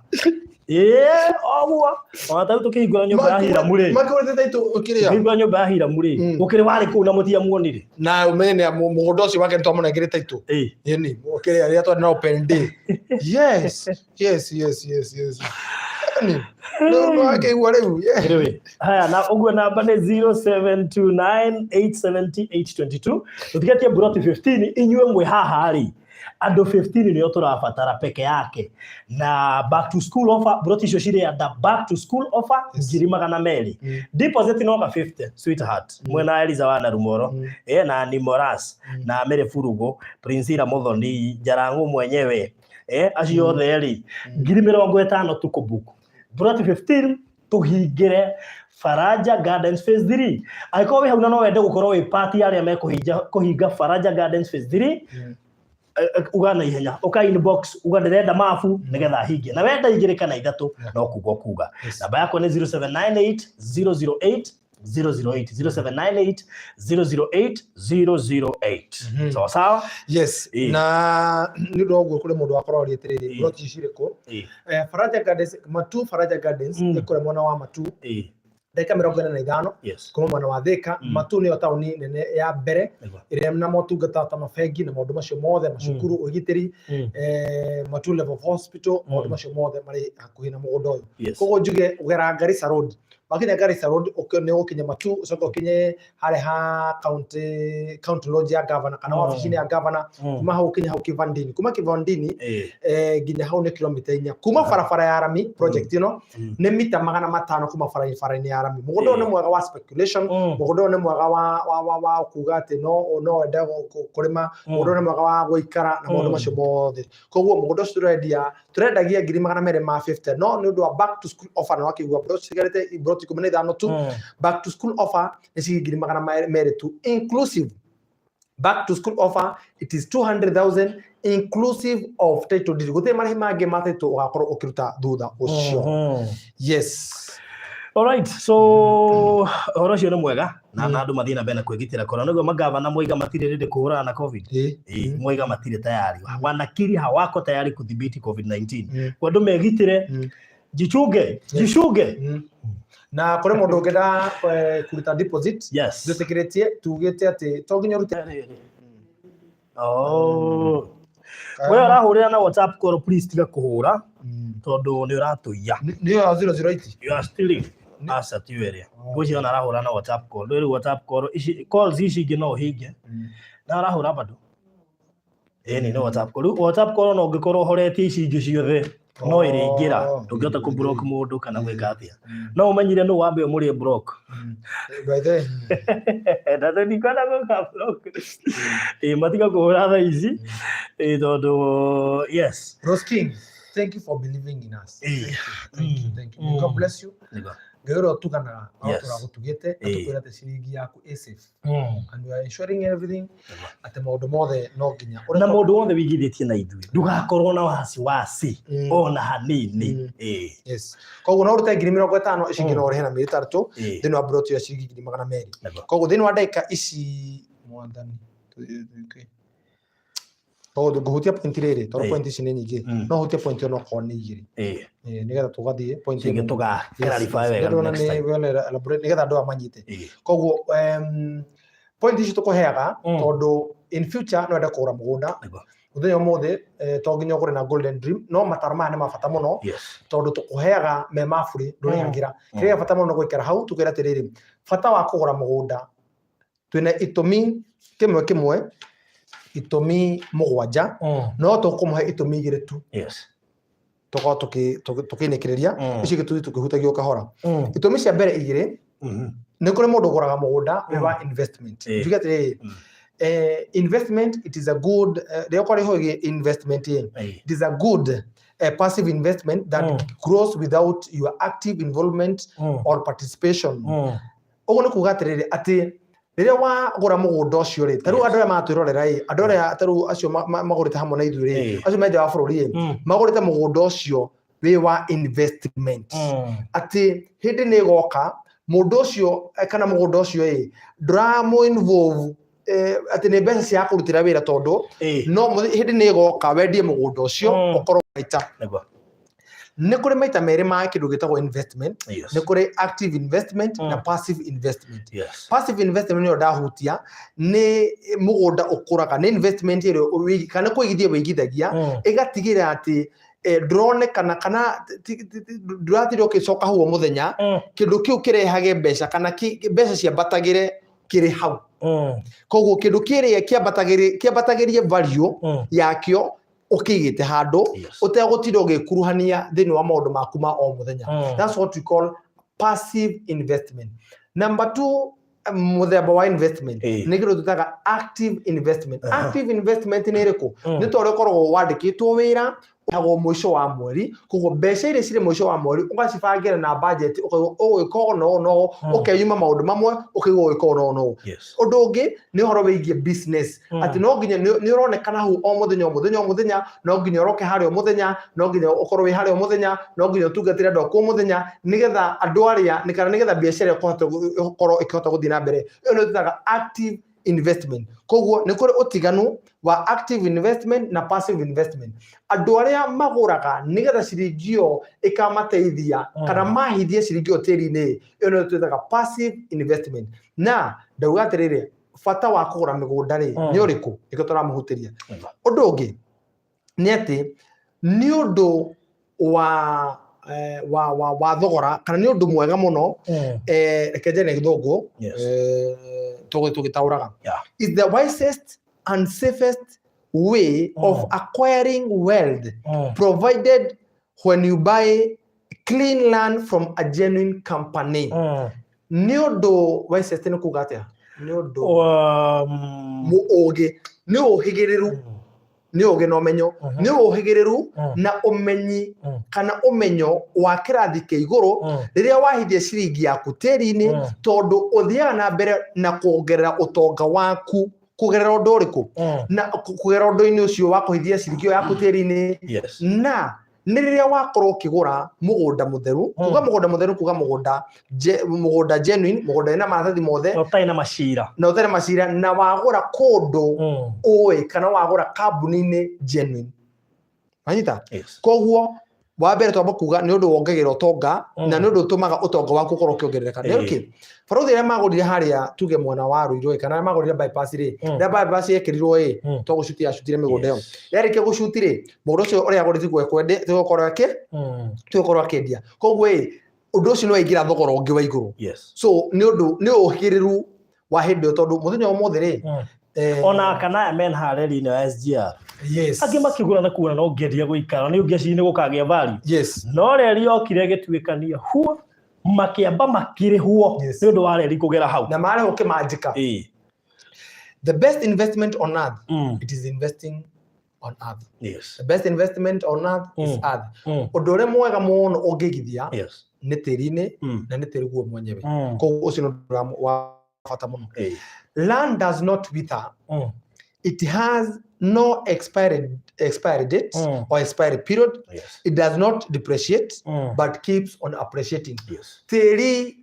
Ĩĩ, oguo. Ona ta rĩu tũkĩhingũra nyũmba ya Hiramu rĩ. Makĩhũrĩte taitũ kĩrĩa. Tũkĩhingũra nyũmba ya Hiramu rĩ. Gũkĩrĩ warĩ kũu na mũtiamuonire. Na ũmenye nĩ mũgũnda ũcio wake nĩtwamũnengerete taitũ. Ĩni, kĩrĩa rĩrĩa twarĩ na open day. Yes. Yes, yes, yes, yes. Ĩni. Rĩu nĩwakĩigua rĩu. Yeah. Anyway, haya na ũguo namba nĩ 0729870822. Tũtigetie mburoti 15 inyuĩ mwĩ haha rĩ. Andũ 15 nĩo tũrabatara peke yake. Na back to school offer, mburoti icio cirĩ under back to school offer 200,000. Deposit no ka 50, sweetheart. Mwena Eliza wa Narumoro, na Nimoras, na Mary Furugo, Priscilla Muthoni, Jarangu mwenyewe. Acio othe rĩ, 50,000 tukũbook. Mburoti 15 tũhingĩre Faraja Gardens Phase 3. Angĩkorwo wĩ hau na no wende gũkorwo wĩ part ya arĩa mekũhinga kũhinga Faraja Gardens Phase 3, uga na ihenya, uka inbox uga ndĩrenda mabu nĩgetha hingie, na wenda igĩrĩ kana ithatũ no kuga kuga. Namba yakwa nĩ 0798 008 008, 0798 008 008. Sawa sawa. Yes. Na nĩ ũndũ wa ũguo kũrĩ mũndũ wakorwo arĩ atĩrĩrĩ, plot ici cirĩ kũ? Faraja Gardens, Matu Faraja Gardens ĩkũrĩa mwena wa Matu, ndagĩka 45 kuma mwena wa Thika. Matu nĩyo taũni nene ya mbere ĩrĩa na motungata ta mabengi na maũndũ macio mothe, macukuru, ũgitĩri, Matu Level Hospital, maũndũ macio mothe marĩ hakuhĩ na mũgũnda ũyũ. Koguo njuge ũgera Garissa Road. Wakinya Garissa Road nĩ ũgũkinya Matu, ũcoke ũkinye harĩa ha county lodge ya governor kana wabici-inĩ ya governor. Kuma hau ũkinye hau Kivandini, kuma Kivandini nginya hau nĩ kilomita 4 kuma barabara ya rami. Project ĩno nĩ mita 500 kuma barabara-inĩ ya rami. Mũgũnda ũyũ nĩ mwega wa speculation. Mũgũnda ũyũ nĩ mwega wa kuga atĩ no wende kũrĩma. Mũgũnda ũyũ nĩ mwega wa gũikara na maũndũ macio mothe. Koguo mũgũnda ũcio tũrendia, tũrendagia ngiri 250, no nĩ ũndũ wa back to school offer, na wakĩigua plot citigarĩte plot 15 tu. Back to school offer nĩ ciringi ngiri 200 tu inclusive. Back to school offer, it is 200,000 inclusive of title deed. Gũtirĩ marĩhi mangĩ ma title ũgakorwo ũkĩruta thutha ũcio. Yes. Alright, so ũhoro ũcio nĩ mwega na andũ mathiĩ na mbere na kwĩgitĩra korona, nĩguo magavana moiga matirĩ ready kũhũrana na COVID. Moiga matirĩ tayari, wanakiri hawako tayari kudhibiti COVID-19. Kwa andũ megitĩre, jichunge, jichunge. Na kũrĩ mũndũ ũngĩenda kũruta deposit, twĩtĩkĩrĩtie, tugĩte atĩ to nginya ũrute. Oh. We ũrahũrĩra na WhatsApp call, please tiga kũhũra tondũ nĩ ũratũiya. Nĩyo ya 008. You are stealing. Aca, ti ĩrĩa ngwĩciria ona arahũra na WhatsApp call. Rĩu WhatsApp call ici, calls ici ingĩ no ũhinge na arahũra bado ĩni nĩ WhatsApp call. Rĩu WhatsApp call, ona ũngĩkorwo ũhoretie ici ingĩ ciothe, no ĩrĩingĩra. Ndũngĩhota kũ block mũndũ kana gwĩka atĩa, no ũmenyire nũ wambe ũmũrĩe block. By the way, na tũtikwenda gwĩka block. Ĩ matiga kũhũra thaa ici, ĩ tondũ yes. Rose King, thank you for believing in us. Thank you, thank you, thank you. May God bless you. Ngai ũrĩa ũtuganaga arotũra gũtugĩte atũkwĩra atĩ ciringi yaku ĩ safe and we are ensuring everything, atĩ maũndũ mothe no nginya na mũndũ wothe wĩigithĩtie na ithuĩ, ndũgakorwo na wasiwasi ona hanini. Yes, koguo no ũrute ngiri 50, ici ingĩ no ũrĩhe na mĩeri 3 thĩinĩ wa plot ya ciringi ngiri 200. Koguo thĩinĩ wa ndagĩka ici, mwathani, tondũ ngũhutia point rĩrĩ, tondũ point ici nĩ nyingĩ, no hutie point onokorwo nĩ igĩrĩ. Nĩgetha tũgathiĩ point Cingĩ ĩmwe. tũga clarify wega Ndĩrona next nĩ time. well elaborate nĩgetha andũ aya manyite. Koguo point ici tũkũheaga tondũ in future no wende kũgũra mũgũnda. Mũthenya ũmũthĩ to nginya ũgũre na Golden Dream, no mataro maya nĩ ma bata mũno tondũ tũkũheaga me ma burĩ, ndũrĩhagĩra. Kĩrĩa gĩa bata mũno nĩ gũikara hau tũkwĩra atĩrĩrĩ, bata wa kũgũra mũgũnda twĩna itũmi kĩmwe kĩmwe, itũmi 7, no tũkũmũhe itũmi 2 tu. Tũkorwo tũkĩinĩkĩrĩria icio ingĩ, tũthiĩ tũkĩhutagia o kahora. Itũmi cia mbere 2: nĩ kũrĩ mũndũ ũgũraga mũgũnda wĩ wa investment. Njuge atĩrĩrĩ, investment, it is a good rĩrĩa ũkorwo ĩho investment ĩ, it is a good passive investment that grows without your active involvement or participation. Ũguo nĩ kuga atĩrĩrĩ, atĩ rĩrĩa wagũra mũgũnda ũcio rĩ, ta rĩu andũ arĩa maratwĩrorera ĩ, andũ arĩa ta rĩu acio magũrĩte hamwe na ithuĩ rĩ, acio me nja wa bũrũri ĩ, magũrĩte mũgũnda ũcio wĩ wa investment, atĩ hĩndĩ nĩ ĩgoka mũndũ ũcio kana mũgũnda ũcio ĩ ndũramũ involve atĩ nĩ mbeca cia kũrutĩra wĩra, tondũ no hĩndĩ nĩ ĩgoka wendie mũgũnda ũcio ũkorwo maita. Nĩ kũrĩ maita merĩ ma kĩndũ gĩtagwo investment. Nĩ kũrĩ active investment na passive investment. Passive investment nĩyo ndahutia, nĩ mũgũnda ũkũraga, nĩ investment ĩrĩa kana kũigithia wĩigithagia, ĩgatigĩrĩra atĩ ndũronekana kana ndũratinda ũgĩcoka hau o mũthenya, kĩndũ kĩu kĩrehage mbeca kana mbeca ciambatagĩre kĩrĩ hau. Koguo kĩndũ kĩrĩa kĩambatagĩrie value yakĩo ũkĩigĩte handũ ũtegũtinda ũgĩkuruhania thĩinĩ wa maũndũ maku ma o mũthenya. That's what we call passive investment. Number two, mũthemba wa investment nĩ kĩndũ twĩtaga active investment. Active investment nĩ ĩrĩkũ? Nĩ ta ũrĩa ũkoragwo wandĩkĩtwo wĩra, ũrĩhagwo mũico wa mweri. Koguo mbeca iria cirĩ mũico wa mweri ũgacibangĩra na budget, ũkauga ũgwĩka ũũ na ũũ na ũũ, ũkeyuma maũndũ mamwe, ũkaigua ũgwĩka ũũ na ũũ na ũũ. Ũndũ ũngĩ nĩ ũhoro wĩgiĩ business, atĩ no nginya nĩ ũronekana hau o mũthenya, o mũthenya, o mũthenya, no nginya ũroke harĩa o mũthenya, no nginya ũkorwo wĩ harĩa o mũthenya, no nginya ũtungatĩre andũ aku o mũthenya, nĩgetha andũ arĩa nĩ kana nĩgetha biacara ĩkorwo ĩkĩhota gũthiĩ na mbere. Ĩyo nĩyo twĩtaga active investment. Koguo nĩ kũrĩ ũtiganu wa active investment na passive investment. Andũ arĩa magũraga nĩgetha ciringi ĩyo ĩkamateithia kana mahithie ciringi ĩyo tĩri-inĩ, ĩyo nĩyo twĩtaga passive investment. Na ndauga atĩrĩrĩ, bata wa kũgũra mĩgũnda rĩ, nĩ ũrĩkũ? Nĩkĩo tũramũhutĩria. Ũndũ ũngĩ nĩ atĩ nĩ ũndũ wa wa thogora kana nĩ ũndũ mwega mũno. Reke njarie na Gĩthũngũ. Tũgũthiĩ tũgĩtaũraga. Is the wisest and safest way of acquiring wealth, provided when you buy clean land from a genuine company. Nĩ ũndũ wisest nĩ kuga atĩa? Nĩ ũndũ ũgĩ, nĩ ũhĩgĩrĩru, nĩ ũgĩ na ũmenyo, nĩ ũhĩgĩrĩru na ũmenyi kana ũmenyo wa kĩrathi kĩa igũrũ rĩrĩa wahithia ciringi yaku tĩri-inĩ, tondũ ũthiaga na mbere na kuongerera ũtonga waku kũgerera ũndũ ũrĩkũ? Na kũgerera ũndũ-inĩ ũcio wa kũhithia ciringi ĩyo yaku tĩri-inĩ. Na nĩ rĩrĩa wakorwo ũkĩgũra mũgũnda mũtheru, kuga mũgũnda mũtheru, kuga mũgũnda genuine, mũgũnda wĩna maratathi mothe, Na ũtarĩ na macira. Na ũtarĩ macira, na wagũra kũndũ ũĩ kana wagũra kambuni-inĩ genuine. Wanyita? Yes. Koguo wa mbere twamba kuga nĩ ũndũ wongagĩrĩra ũtonga na nĩ ũndũ ũtũmaga ũtonga waku ũkorwo ũkĩongerereka. Nĩ ũkĩ barũthi arĩa magũrire harĩa, tuge mwena wa Ruiru ĩ, kana arĩa magũrire bypass rĩ, rĩrĩa bypass yekĩrirwo ĩ, to gũcuti yacutire mĩgũnda ĩyo. Yarĩkia gũcuti rĩ, mũgũnda ũcio ũrĩa agũrire tiguo ekwende, tiguo gũkorwo akĩ tiguo gũkorwo akĩendia. Koguo ĩ, ũndũ ũcio nĩ waingĩra thogora ũngĩ wa igũrũ. So nĩ ũndũ nĩ ũhĩgĩrĩru wa hĩndĩ ĩyo, tondũ mũthenya wa ũmũthĩ rĩ, Ona kana aya men harĩa reri-inĩ ya SGR, angĩ makĩgũra na kuona no ngĩendia gũikara nĩ ũngĩeciria nĩ gũkagĩa value. No reri yokire ĩgĩtuĩkania huo, makĩamba makĩrĩhwo nĩ ũndũ wa reri kũgera hau. Na marĩhwo kĩmanjĩka. The best investment on earth, it is investing on earth. The best investment on earth is earth. Ũndũ ũrĩa mwega mũno ũngĩigithia nĩ tĩri-inĩ, na nĩ tĩri guo mwenyewe. Koguo ũcio nĩ ũndũ wa bata mũno. Land does not wither. It has no expiry date or expiry period. It does not depreciate but keeps on appreciating. Tĩri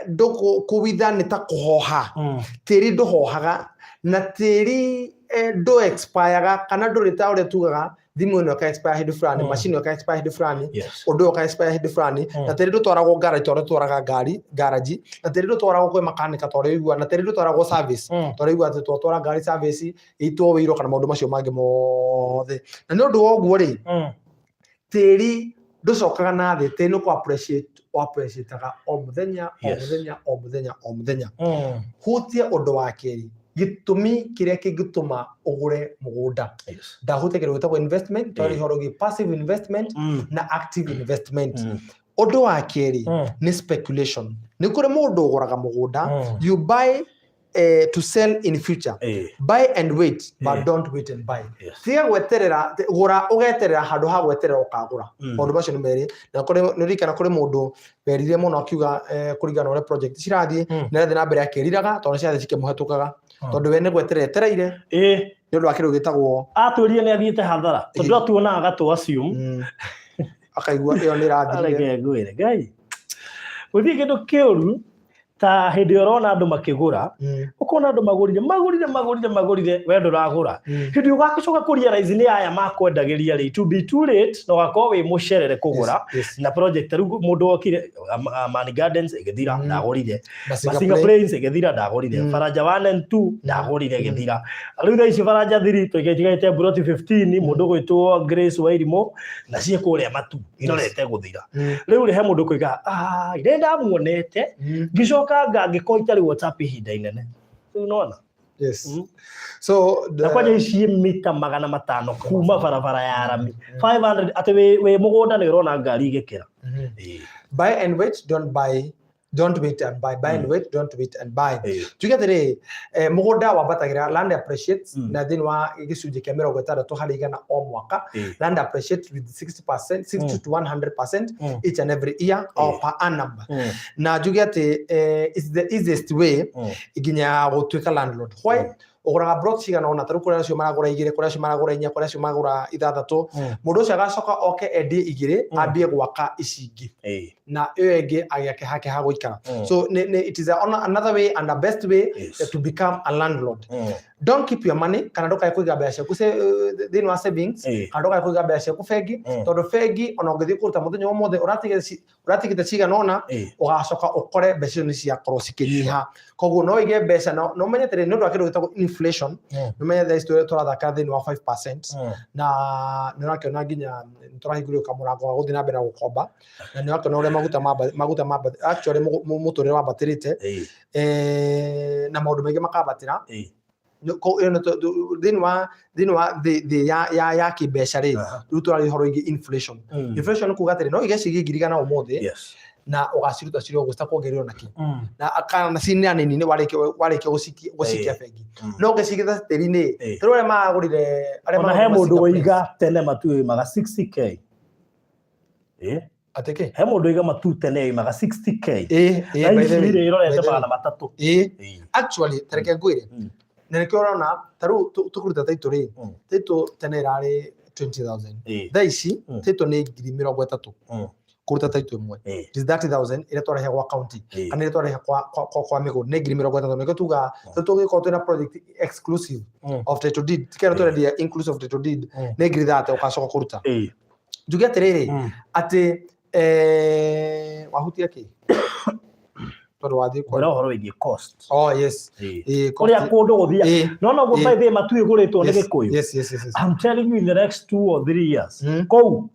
ndũkũwitha, nĩ ta kũhoha. Tĩri ndũhohaga na tĩri ndũ expireaga, kana ndũrĩ ta ũrĩa tugaga thimũ ĩno ĩka expire hĩndĩ fulani, macini ĩyo ĩka expire hĩndĩ fulani, ũndũ ũyũ ũka expire hĩndĩ fulani. Na tĩri ndũtwaragwo garage ta ũrĩa tũtwaraga ngari garage, na tĩri ndũtwaragwo kwĩ makanika ta ũrĩa ũigua, na tĩri ndũtwaragwo service ta ũrĩa ũigua atĩ twatwara ngari service ĩitwo wĩiro kana maũndũ macio mangĩ mothe. Na nĩ ũndũ wa ũguo rĩ, tĩri ndũcokaga na thĩ, tĩri nĩ kũ appreciate o appreciateaga o mũthenya, o mũthenya, o mũthenya, o mũthenya. Hutie ũndũ wa kerĩ, gĩtũmi kĩrĩa kĩngĩtũma ũgũre mũgũnda. Ndahutia kĩndũ gĩtagwo investment, twarĩ ũhoro wĩgiĩ passive investment na active investment. Ũndũ wa kerĩ nĩ speculation. Nĩ kũrĩ mũndũ ũgũraga mũgũnda, you buy to sell in future. Buy and wait, but don't wait and buy. Tiga gweterera, gũra ũgeterera handũ ha gweterera ũkagũra. Maũndũ macio nĩ merĩ. Na kũrĩ nĩ ririkana kũrĩ mũndũ werire mũno akiuga, kũringana na ũrĩa project cirathiĩ, nĩ arathiĩ na mbere akĩriraga tondũ nĩ cirathiĩ cikĩmũhetũkaga, tondũ we nĩ gweterera etereire nĩ ũndũ wa kĩndũ gĩtagwo Atwĩrire nĩ athiĩte hathara tondũ atuonaga gatũ assume. Akaigua ĩyo nĩ ĩrathirire. Reke ngwĩre, Ngai, gũthiĩ kĩndũ kĩũru ta hĩndĩ ĩrĩa ũrona andũ makĩgũra, ũkona andũ magũrire, magũrire, magũrire, magũrire, we ndũragũra. Hĩndĩ ũgagĩcoka kũ realize nĩ aya makwendagĩria rĩ, to be too late na ũgakorwo wĩ mũcerere kũgũra. Na project rĩu mũndũ okire, Amani Gardens ĩgĩthira, ndagũrire. Masinga Masinga Plain. Plains ĩgĩthira, ndagũrire. Baranja 1 and 2 ndagũrire, ĩgĩthira. Rĩu thaa ici Baranja 3 tũigĩte mburoti 15, mũndũ gwĩtwo Grace Wairimũ, na ciĩ kũrĩa matu irorete gũthira. Rĩu rĩ, he mũndũ kũiga, ah, ire ndamuonete, ngĩcoka ngangĩkorwo itarĩ WhatsApp ihinda inene. Rĩu nona. So Na kwanja ici mita 500 kuma barabara ya rami, 500, atĩ wĩ mũgũnda nĩ ũrona ngari igĩkĩra. Buy and wait, don't buy, don't wait and buy. Buy and wait, don't wait and buy. Tuge atĩrĩ, mũgũnda wambatagĩra, land appreciates, na thĩinĩ wa gĩcunjĩ kĩa 60% o mwaka. Land appreciates with 60%, 60 to 100% each and every year or per annum. Na njuge atĩ it's the easiest way nginya gũtuĩka landlord. Why? Ũgũraga plot cigana ũna, tarĩu kũrĩ acio maragũra igĩrĩ, kũrĩ acio maragũra inya, kũrĩ acio maragũra ithathatũ. Mũndũ ũcio agacoka oke endie igĩrĩ, ambie gwaka ici ingĩ, na ĩyo ĩngĩ agĩake hake ha gũikara. So it is another way and a best way to become a landlord. Don't keep your money, kana ndũkae kũiga mbeca ciaku thĩinĩ wa savings, kana ndũkae kũiga mbeca ciaku bengi, tondũ bengi ona ũngĩthiĩ kũruta mũthenya ũmũthĩ ũratigĩte cigana ũna, ũgacoka ũkore mbeca icio nĩ ciakorwo cikĩnyiha. Koguo no ũige mbeca na ũmenye atĩrĩ, nĩ ũndũ wa kĩndũ gĩtagwo inflation, nĩ ũmenye thaa ici tũrathaka thĩinĩ wa 5%, na nĩ ũrakĩona nginya nĩ tũrahingũrĩrwo kamũrango ga gũthiĩ na mbere na gũkomba, na nĩ ũrakĩona ũrĩa maguta mamba, actually mũtũrĩre wambatĩrĩte, na maũndũ maingĩ makambatĩra. Ĩyo nĩ thĩinĩ wa thĩ ya kĩmbeca rĩ, rĩu tũraria ũhoro wĩgiĩ inflation. Inflation nĩ kuga atĩrĩ, no ũige ciringi 100,000 ũmũthĩ, na ũgaciruta cirĩ ũguo citakuongererwo na kĩ, na kana ciĩ nini nĩ warĩkia gũcikia bengi, no ũngĩcigĩta tĩri-inĩ, tarĩu arĩa maragũrire, arĩa Ona he maragũrire mũndũ Singapore. waiga tene matu yoimaga 60K. Atĩ kĩ? He mũndũ waiga matu tene yoimaga 60K. Ĩ Na by the ici way, rĩ irorete by the way. 300. Ĩ, actually tareke ngwĩre, na nĩkĩo ũrona ta rĩu tũkũruta title rĩ, title tene ĩrarĩ 20,000, thaa ici title nĩ 30,000 kũruta title ĩmwe. It is 30,000 ĩrĩa twarehe gwa county, kana ĩrĩa twarehe kwa mĩgũnda nĩ 30,000. Nĩkĩo tuga rĩu tũngĩkorwo twĩna project exclusive of title deed, tikera tũrendia inclusive of title deed, nĩ 30,000 ũgacoka kũruta. Njuge atĩrĩrĩ, atĩ wahutia kĩ tondũ wathiĩ kwa Ngwĩra ũhoro wĩgiĩ cost. Oh yes. Kũrĩa kũndũ gũthia, no no by the way, matu ĩgũrĩtwo nĩ Gĩkũyũ. Yes. I'm telling you, in the next 2 or 3 years, kũu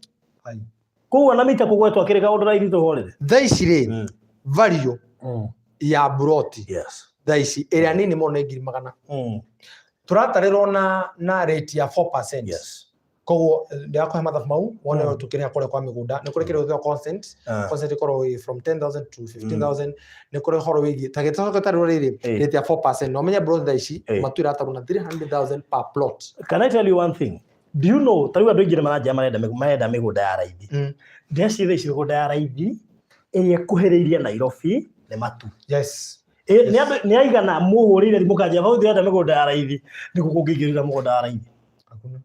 Ai. kũu ona mita kũgwetwo akĩrĩ kaũndũ raithi tũhorere. Thaa ici rĩ, value ya buroti thaa ici ĩrĩa nini mũno nĩ 100,000. Tũratarĩrwo na rate ya 4%. Koguo ndĩrakũhe mathabu mau wone. Tũkĩrĩha kũrĩa kwa mĩgũnda nĩ kũrĩ kĩndũ gĩtagwo consent. Consent ĩkoragwo ĩ from 10,000 to 15,000. Nĩ kũrĩ ũhoro wĩgiĩ ta gĩcoka tarĩrwo rĩrĩ, rate ya 4%, na ũmenye buroti thaa ici matu ĩratarwo na 300,000 per plot. Can I tell you one thing? Do you know, ta rĩu andũ aingĩ nĩ maranjia marenda mĩgũnda ya raithi. Ndĩreciria thaa ici mĩgũnda ya raithi ĩrĩa ĩkuhĩrĩirie Nairobi nĩ matu. Nĩ andũ nĩ aigana mũhũrĩire thimũ kanjia bau ndĩrenda mĩgũnda ya raithi, nĩkũ kũngĩingĩrĩra mũgũnda wa raithi? Hakuna.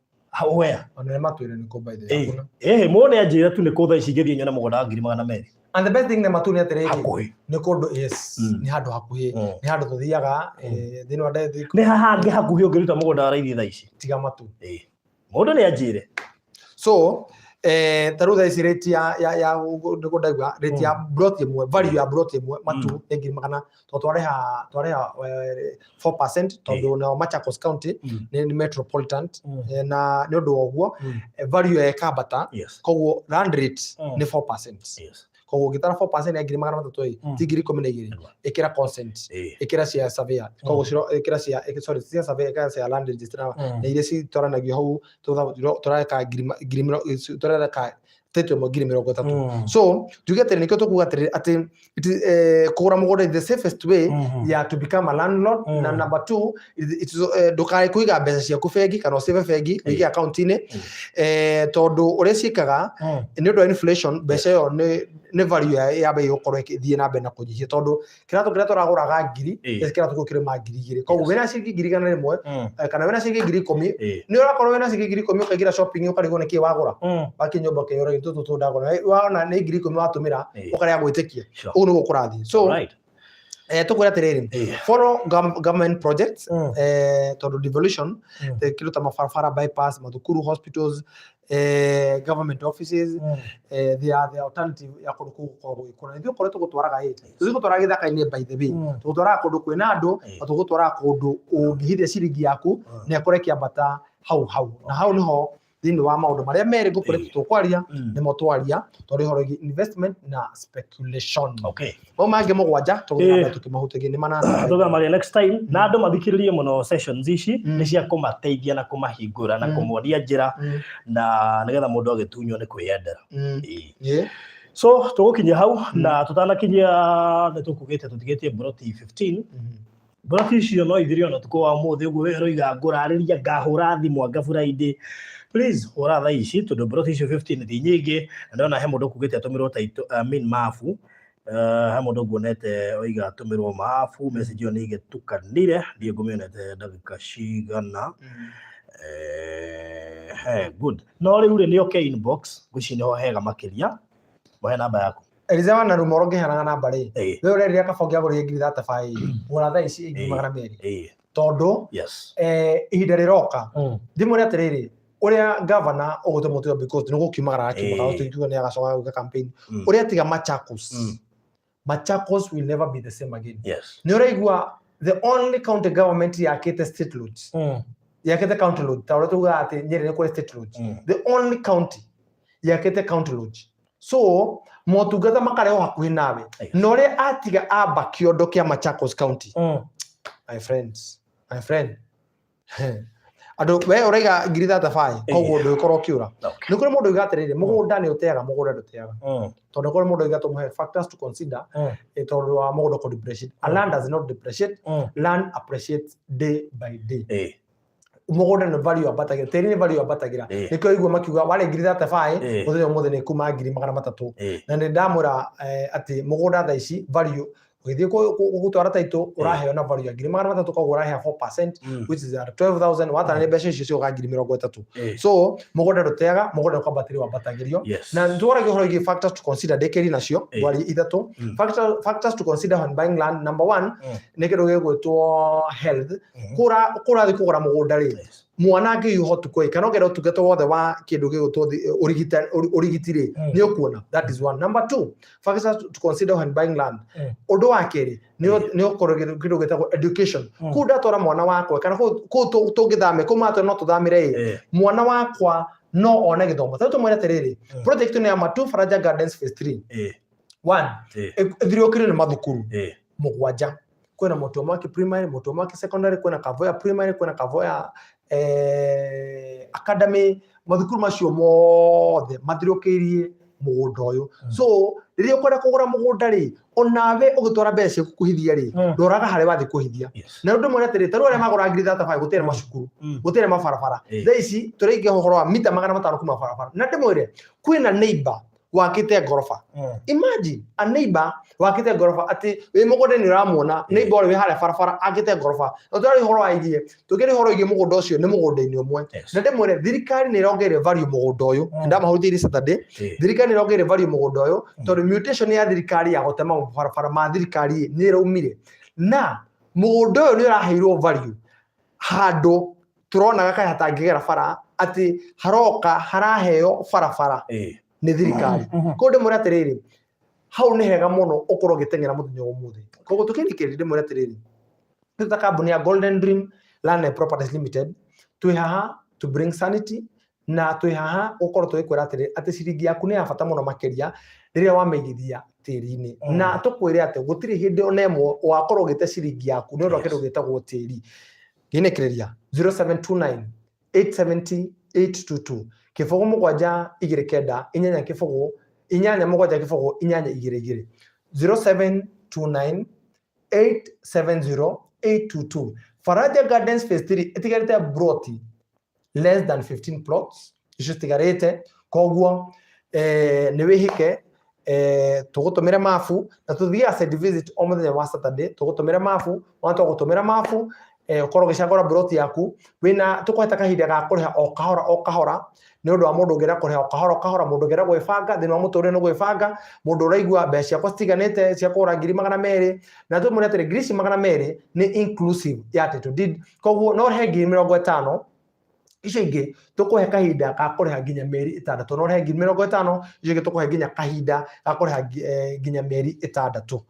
Where? Ona nĩ matwĩre nĩ kũ, by the way. Hakuna. Mũndũ nĩ anjĩra tu nĩ kũ thaa ici ingĩthiĩ nyone mũgũnda wa 200,000. And the best thing na matu nĩ atĩrĩrĩ, Hakuhĩ. nĩ kũndũ, yes, nĩ handũ hakuhĩ, nĩ handũ tũthiaga thĩinĩ wa Nĩ ha hangĩ hakuhĩ ũngĩruta mũgũnda wa raithi thaa ici? Tiga matu. Mũndũ nĩ anjĩre. So ta rĩu thaa ici rate ya nĩguo ndaigua rate ya plot ĩmwe, value ya plot ĩmwe matu nĩ 100,000, tondũ twarĩha 4%, tondũ nao Machakos County nĩ metropolitan, na nĩ ũndũ wa ũguo value ya ĩkambata. Koguo land rate nĩ 4%. Koguo ũngĩtara 4% ya 300,000 ĩ, ti 12,000? Ĩkĩra consent, ĩkĩra cia surveyor, koguo ĩkĩra cia sorry, cia surveyor, ĩkĩra cia land registrar, na iria citwaranagio hau, tũrareka tũrareka title ĩmwe 30,000. So tuge atĩrĩ, nĩkĩo tũkuga atĩrĩ atĩ kũgũra mũgũnda is the safest way ya to become a landlord. Na number two, it is ndũkae kũiga mbeca ciaku bengi kana ũcĩve bengi, ũige akaunti-inĩ, tondũ ũrĩa ciĩkaga, nĩ ũndũ wa inflation, mbeca ĩyo nĩ value ya bei ĩgũkorwo ĩgĩthiĩ na mbere na kũnyihia, tondũ kĩratũ kĩrĩa tũragũraga ngiri, kĩratũ kĩu kĩrĩma 2,000. Koguo wĩna ciringi 100,000, kana wĩna ciringi 10,000, nĩ ũrakorwo wĩna ciringi 10,000 ũkaingĩra shopping, ũkarigwo nĩ kĩ wagũra. Wakinya nyũmba ũkeyũragia, tũtũ tũ ndagũra? Wona nĩ 10,000 watũmĩra, ũkarega gwĩtĩkia. Ũguo nĩguo kũrathiĩ. So tũkwĩra atĩrĩrĩ, follow government projects, tondũ devolution, kĩndũ ta mabarabara, bypass, mathukuru, hospitals, government offices, they are the alternative ya kũndũ kũu gũkorwo gũgĩkũra. Ithuĩ okorwo tũgũtwaraga ĩ, tũtigũtwaraga gĩthaka-inĩ, by the way. Tũgũtwaraga kũndũ kwĩna andũ, na tũgũtwaraga kũndũ ũngĩhithia ciringi yaku na ĩkore ĩkĩambata hau hau. Na hau nĩho thĩinĩ wa maũndũ marĩa merĩ ngũkoretwo tũkwaria, nĩmo twaria, tondũ ũhoro wĩgiĩ investment na speculation. Mau mangĩ mũgwanja tũgũthiĩ na mbere tũkĩmahutagia, nĩ manana. Tũgamaria next time, na andũ mathikĩrĩrie mũno sessions ici, nĩ cia kũmateithia na kũmahingũra na kũmonia njĩra, na nĩgetha mũndũ agĩtunywo nĩ kwĩyendera. So tũgũkinyia hau, na tũtanakinyia nĩ tũkugĩte tũtigĩtie mburoti 15. Mburoti icio no ithirio ona ũtukũ wa ũmũthĩ ũguo. We ũroiga ngũrarĩria, ngahũra thimũ anga Friday, please hũra thaa ici, tondũ mburoti icio 15 ti nyingĩ. Na ndĩrona he mũndũ ũkugĩte atũmĩrwo title, I mean mabu. He mũndũ nguonete oiga atũmĩrwo mabu, message ĩyo nĩ ĩgĩtukanire, ndiĩ ngũmĩonete ndagĩka cigana. He good, no rĩu rĩ, nĩ oke inbox, ngwĩciria nĩho hega makĩria. Mũhe namba yaku. Eliza na rumoro ngĩheanaga namba rĩ, we ũrerire kaba ũngĩagũrire 35,000, gũra thaa ici 200,000. Tondũ ihinda rĩroka, ndĩmwĩre atĩrĩrĩ, ũrĩa gavana ũgũtwo Mũtua, because nĩ gũkiumagara akiumagara, tũkiuga nĩ agacoka gwĩka campaign, ũrĩa tiga Machakos, Machakos will never be the same again. Nĩ ũraigua, the only county government yakĩte state lodge, yakĩte county lodge, ta ũrĩa tugaga atĩ Nyeri nĩ kũrĩ state lodge, the only county yakĩte county lodge, so motungata makarehwo hakuhĩ nawe. Na ũrĩa atiga amba kĩondo kĩa Machakos County, my friends, my friend, andũ we ũraiga 35,000, koguo ndũgĩkorwo ũkĩũra. Nĩ kũrĩ mũndũ uga atĩrĩrĩ, mũgũnda nĩ ũteaga, mũgũnda ndũteaga, tondũ kũrĩ mũndũ uga tũmũhe factors to consider, tondũ wa mũgũnda kũ depreciate. A land does not depreciate, land appreciates day by day. Mũgũnda nĩ value ambatagĩra, tĩri nĩ value ambatagĩra. Nĩkĩo igua makiuga warĩ 35,000, mũthenya ũmũthĩ nĩ kuma 300,000. Na nĩ ndamwĩra atĩ mũgũnda thaa ici value ũgĩthiĩ gũtwara title ũraheo na value ya 300,000, koguo ũraheo 4%, which is at 12,000. Watara nĩ mbeca icio cioka 30,000. So mũgũnda ndũteaga, mũgũnda nĩ kwambatĩrio wambatagĩrio. Na nĩtwaragia ũhoro wĩgiĩ factors to consider, ndĩkĩri nacio ngwarie ithatũ. Factors to consider when buying land: number one, nĩ kĩndũ gĩgwĩtwo health. Kũra kũrathiĩ kũgũra mũgũnda rĩ, mwana angĩhiũha ũtukũ ĩ, kana ũngĩenda ũtungata wothe wa kĩndũ gĩgwĩtwo ũrigiti rĩ, nĩ ũkuona. That is one. Number two factors to consider when buying land, ũndũ wa kerĩ nĩ ũkorwo kĩndũ gĩtagwo education. Kũu ndatwara mwana wakwa, kana kũu tũngĩthame, kũu matwe no tũthamĩre ĩ, mwana wakwa no one gĩthomo. Tarĩu tũmwĩre atĩrĩrĩ, project ĩno ya Matu Faraja Gardens phase 3 one, ĩthiũrũrũkĩirio nĩ mathukuru mũgwanja. Kwĩna Mũtwe Mwaki Primary, Mũtwe Mwaki Secondary, kwĩna Kavoya Primary, kwĩna Kavoya Academy. Mathukuru macio mothe mathiũrũrũkĩirie mũgũnda ũyũ. So rĩrĩa ũkwenda kũgũra mũgũnda rĩ, onawe ũgĩtwara mbeca ciaku kũhithia rĩ, roraga harĩa wathiĩ kũhithia. Na ũndũ mwene atĩrĩ, tarĩu arĩa magũraga 35,000, gũtirĩ macukuru, gũtirĩ mabarabara. Thaa ici tũraingĩ ũhoro wa mita 500 kuma barabara. Na ndĩmwĩre kwĩna neighbor wakĩte ngoroba. Imagine a neighbor wakĩte ngoroba, atĩ wĩ mũgũnda nĩ ũramuona neighbor ũrĩa wĩ harĩa barabara akĩte ngoroba. Na tũraria ũhoro wa igie, tũkĩaria ũhoro wĩgiĩ mũgũnda ũcio, nĩ mũgũnda-inĩ ũmwe. Na ndĩmwĩre thirikari nĩ ĩrongereire value mũgũnda ũyũ. Ndamahutĩirie Saturday. Thirikari nĩ ĩrongereire value mũgũnda ũyũ, tondũ mutation ya thirikari ya gũtema mabarabara ma thirikari nĩ ĩraumire, na mũgũnda ũyũ nĩ ũraheirwo value handũ tũronaga kaĩ hatangĩgera bara, atĩ haroka haraheo barabara nĩ thirikari. Koguo ndĩmwĩre atĩrĩrĩ, hau nĩ hega mũno ũkorwo ũgĩteng'era mũthenya wa ũmũthĩ. Koguo tũkĩrĩkĩrĩria, ndĩmwĩre atĩrĩrĩ, ithuĩ ta kambuni ya Golden Dream Land and Properties Limited twĩ haha to bring sanity, na twĩ haha gũkorwo tũgĩkwĩra atĩrĩrĩ atĩ ciringi yaku nĩ ya bata mũno makĩria rĩrĩa wamĩigithia tĩri-inĩ. Na tũkwĩre atĩ gũtirĩ hĩndĩ ona ĩmwe ũgakorwo ũgĩte ciringi yaku nĩ ũndũ wa kĩndũ gĩtagwo tĩri. Ngĩnĩkĩrĩria, 0729 870 822, 0 7 2 9 8 0 8 7 0 8 2 2, 0729 870 822. Faraja Gardens phase 3 ĩtigarĩte broti less than 15 plots icio citigarĩte. Koguo nĩ wĩhĩke, tũgũtũmĩre mabu, na tũthiaga site visit o mũthenya wa Saturday. Tũgũtũmĩre mabu, wana twagũtũmĩra mabu, ũkorwo ũgĩcagũra broti yaku wĩna, tũkũheta kahinda ga kũrĩha o kahora o kahora, nĩ ũndũ wa mũndũ ũngĩenda kũrĩha o kahora o kahora, mũndũ ũngĩenda gwĩbanga thĩinĩ wa mũtũrĩre nĩ gwĩbanga, mũndũ ũraigua mbeca ciakwa citiganĩte cia kũgũra 200,000. Na tũmwĩre atĩrĩ, ngiri ici 200 nĩ inclusive ya title deed, koguo no ũrĩhe 50,000, icio ingĩ tũkũhe kahinda ga kũrĩha nginya mĩeri 6. No ũrĩhe 50,000, icio ingĩ tũkũhe nginya kahinda ga kũrĩha nginya mĩeri 6.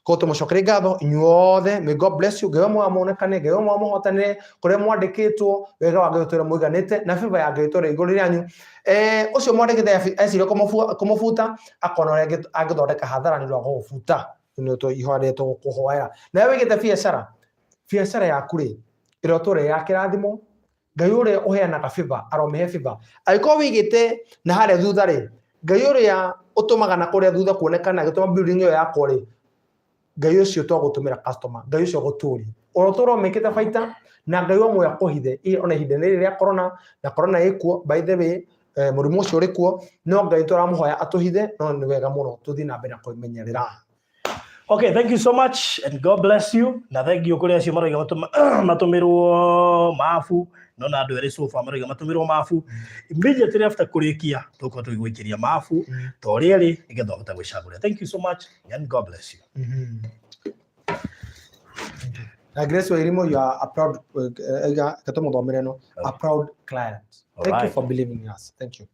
Koguo tũmũcokerie ngatho inyuothe. May God bless you. Ngai wa muoyo muonekane, Ngai wa muoyo mũhotanĩre kũrĩa mwandĩkĩtwo, wega wa Ngai ũtũre mũiganĩte, na favor ya Ngai ĩtũre igũrũ rĩanyu. Ũcio mwandĩkĩte eciria kũmũbuta, akona ũrĩa angĩthondeka hathara nĩ ũndũ wa gũgũbuta. Nĩ ihoya rĩrĩa tũgũkũhoera. Nawe wĩigĩte biacara, biacara yaku rĩ, ĩrotũre ya kĩrathimo. Ngai ũrĩa ũheanaga favor aromĩhe favor. Angĩkorwo wĩigĩte na harĩa thutha rĩ, Ngai ũrĩa ũtũmaga na kũrĩa thutha kuonekana agĩtũma building ĩyo yakwo rĩ, Ngai ũcio twagũtũmĩra customer, Ngai ũcio agũtũrie ũrotũra ũmĩkĩte baita, na Ngai wa muoyo akũhithe ona ihinda rĩrĩ rĩa corona. Na corona ĩkuo, by the way, mũrimũ ũcio ũrĩ kuo, no Ngai tũramũhoya atũhithe. No nĩ wega mũno tũthiĩ na mbere na kwĩmenyerera. Okay, thank you so much and God bless you. Na thank you kũrĩ acio marauga matũmĩrwo mabu. No na andũ erĩ so far marauga matũmĩrwo mabu. Immediately after kũrĩkia tũgũkorwo tũgĩgũikĩria mabu ta ũrĩa ĩrĩ, nĩgetha ũhote gwĩcagũrĩra. Thank you so much and God bless you. Na Grace Wairimu, you are a proud, reke tũmũthomere no, a proud client. Thank you for believing in us. Thank you.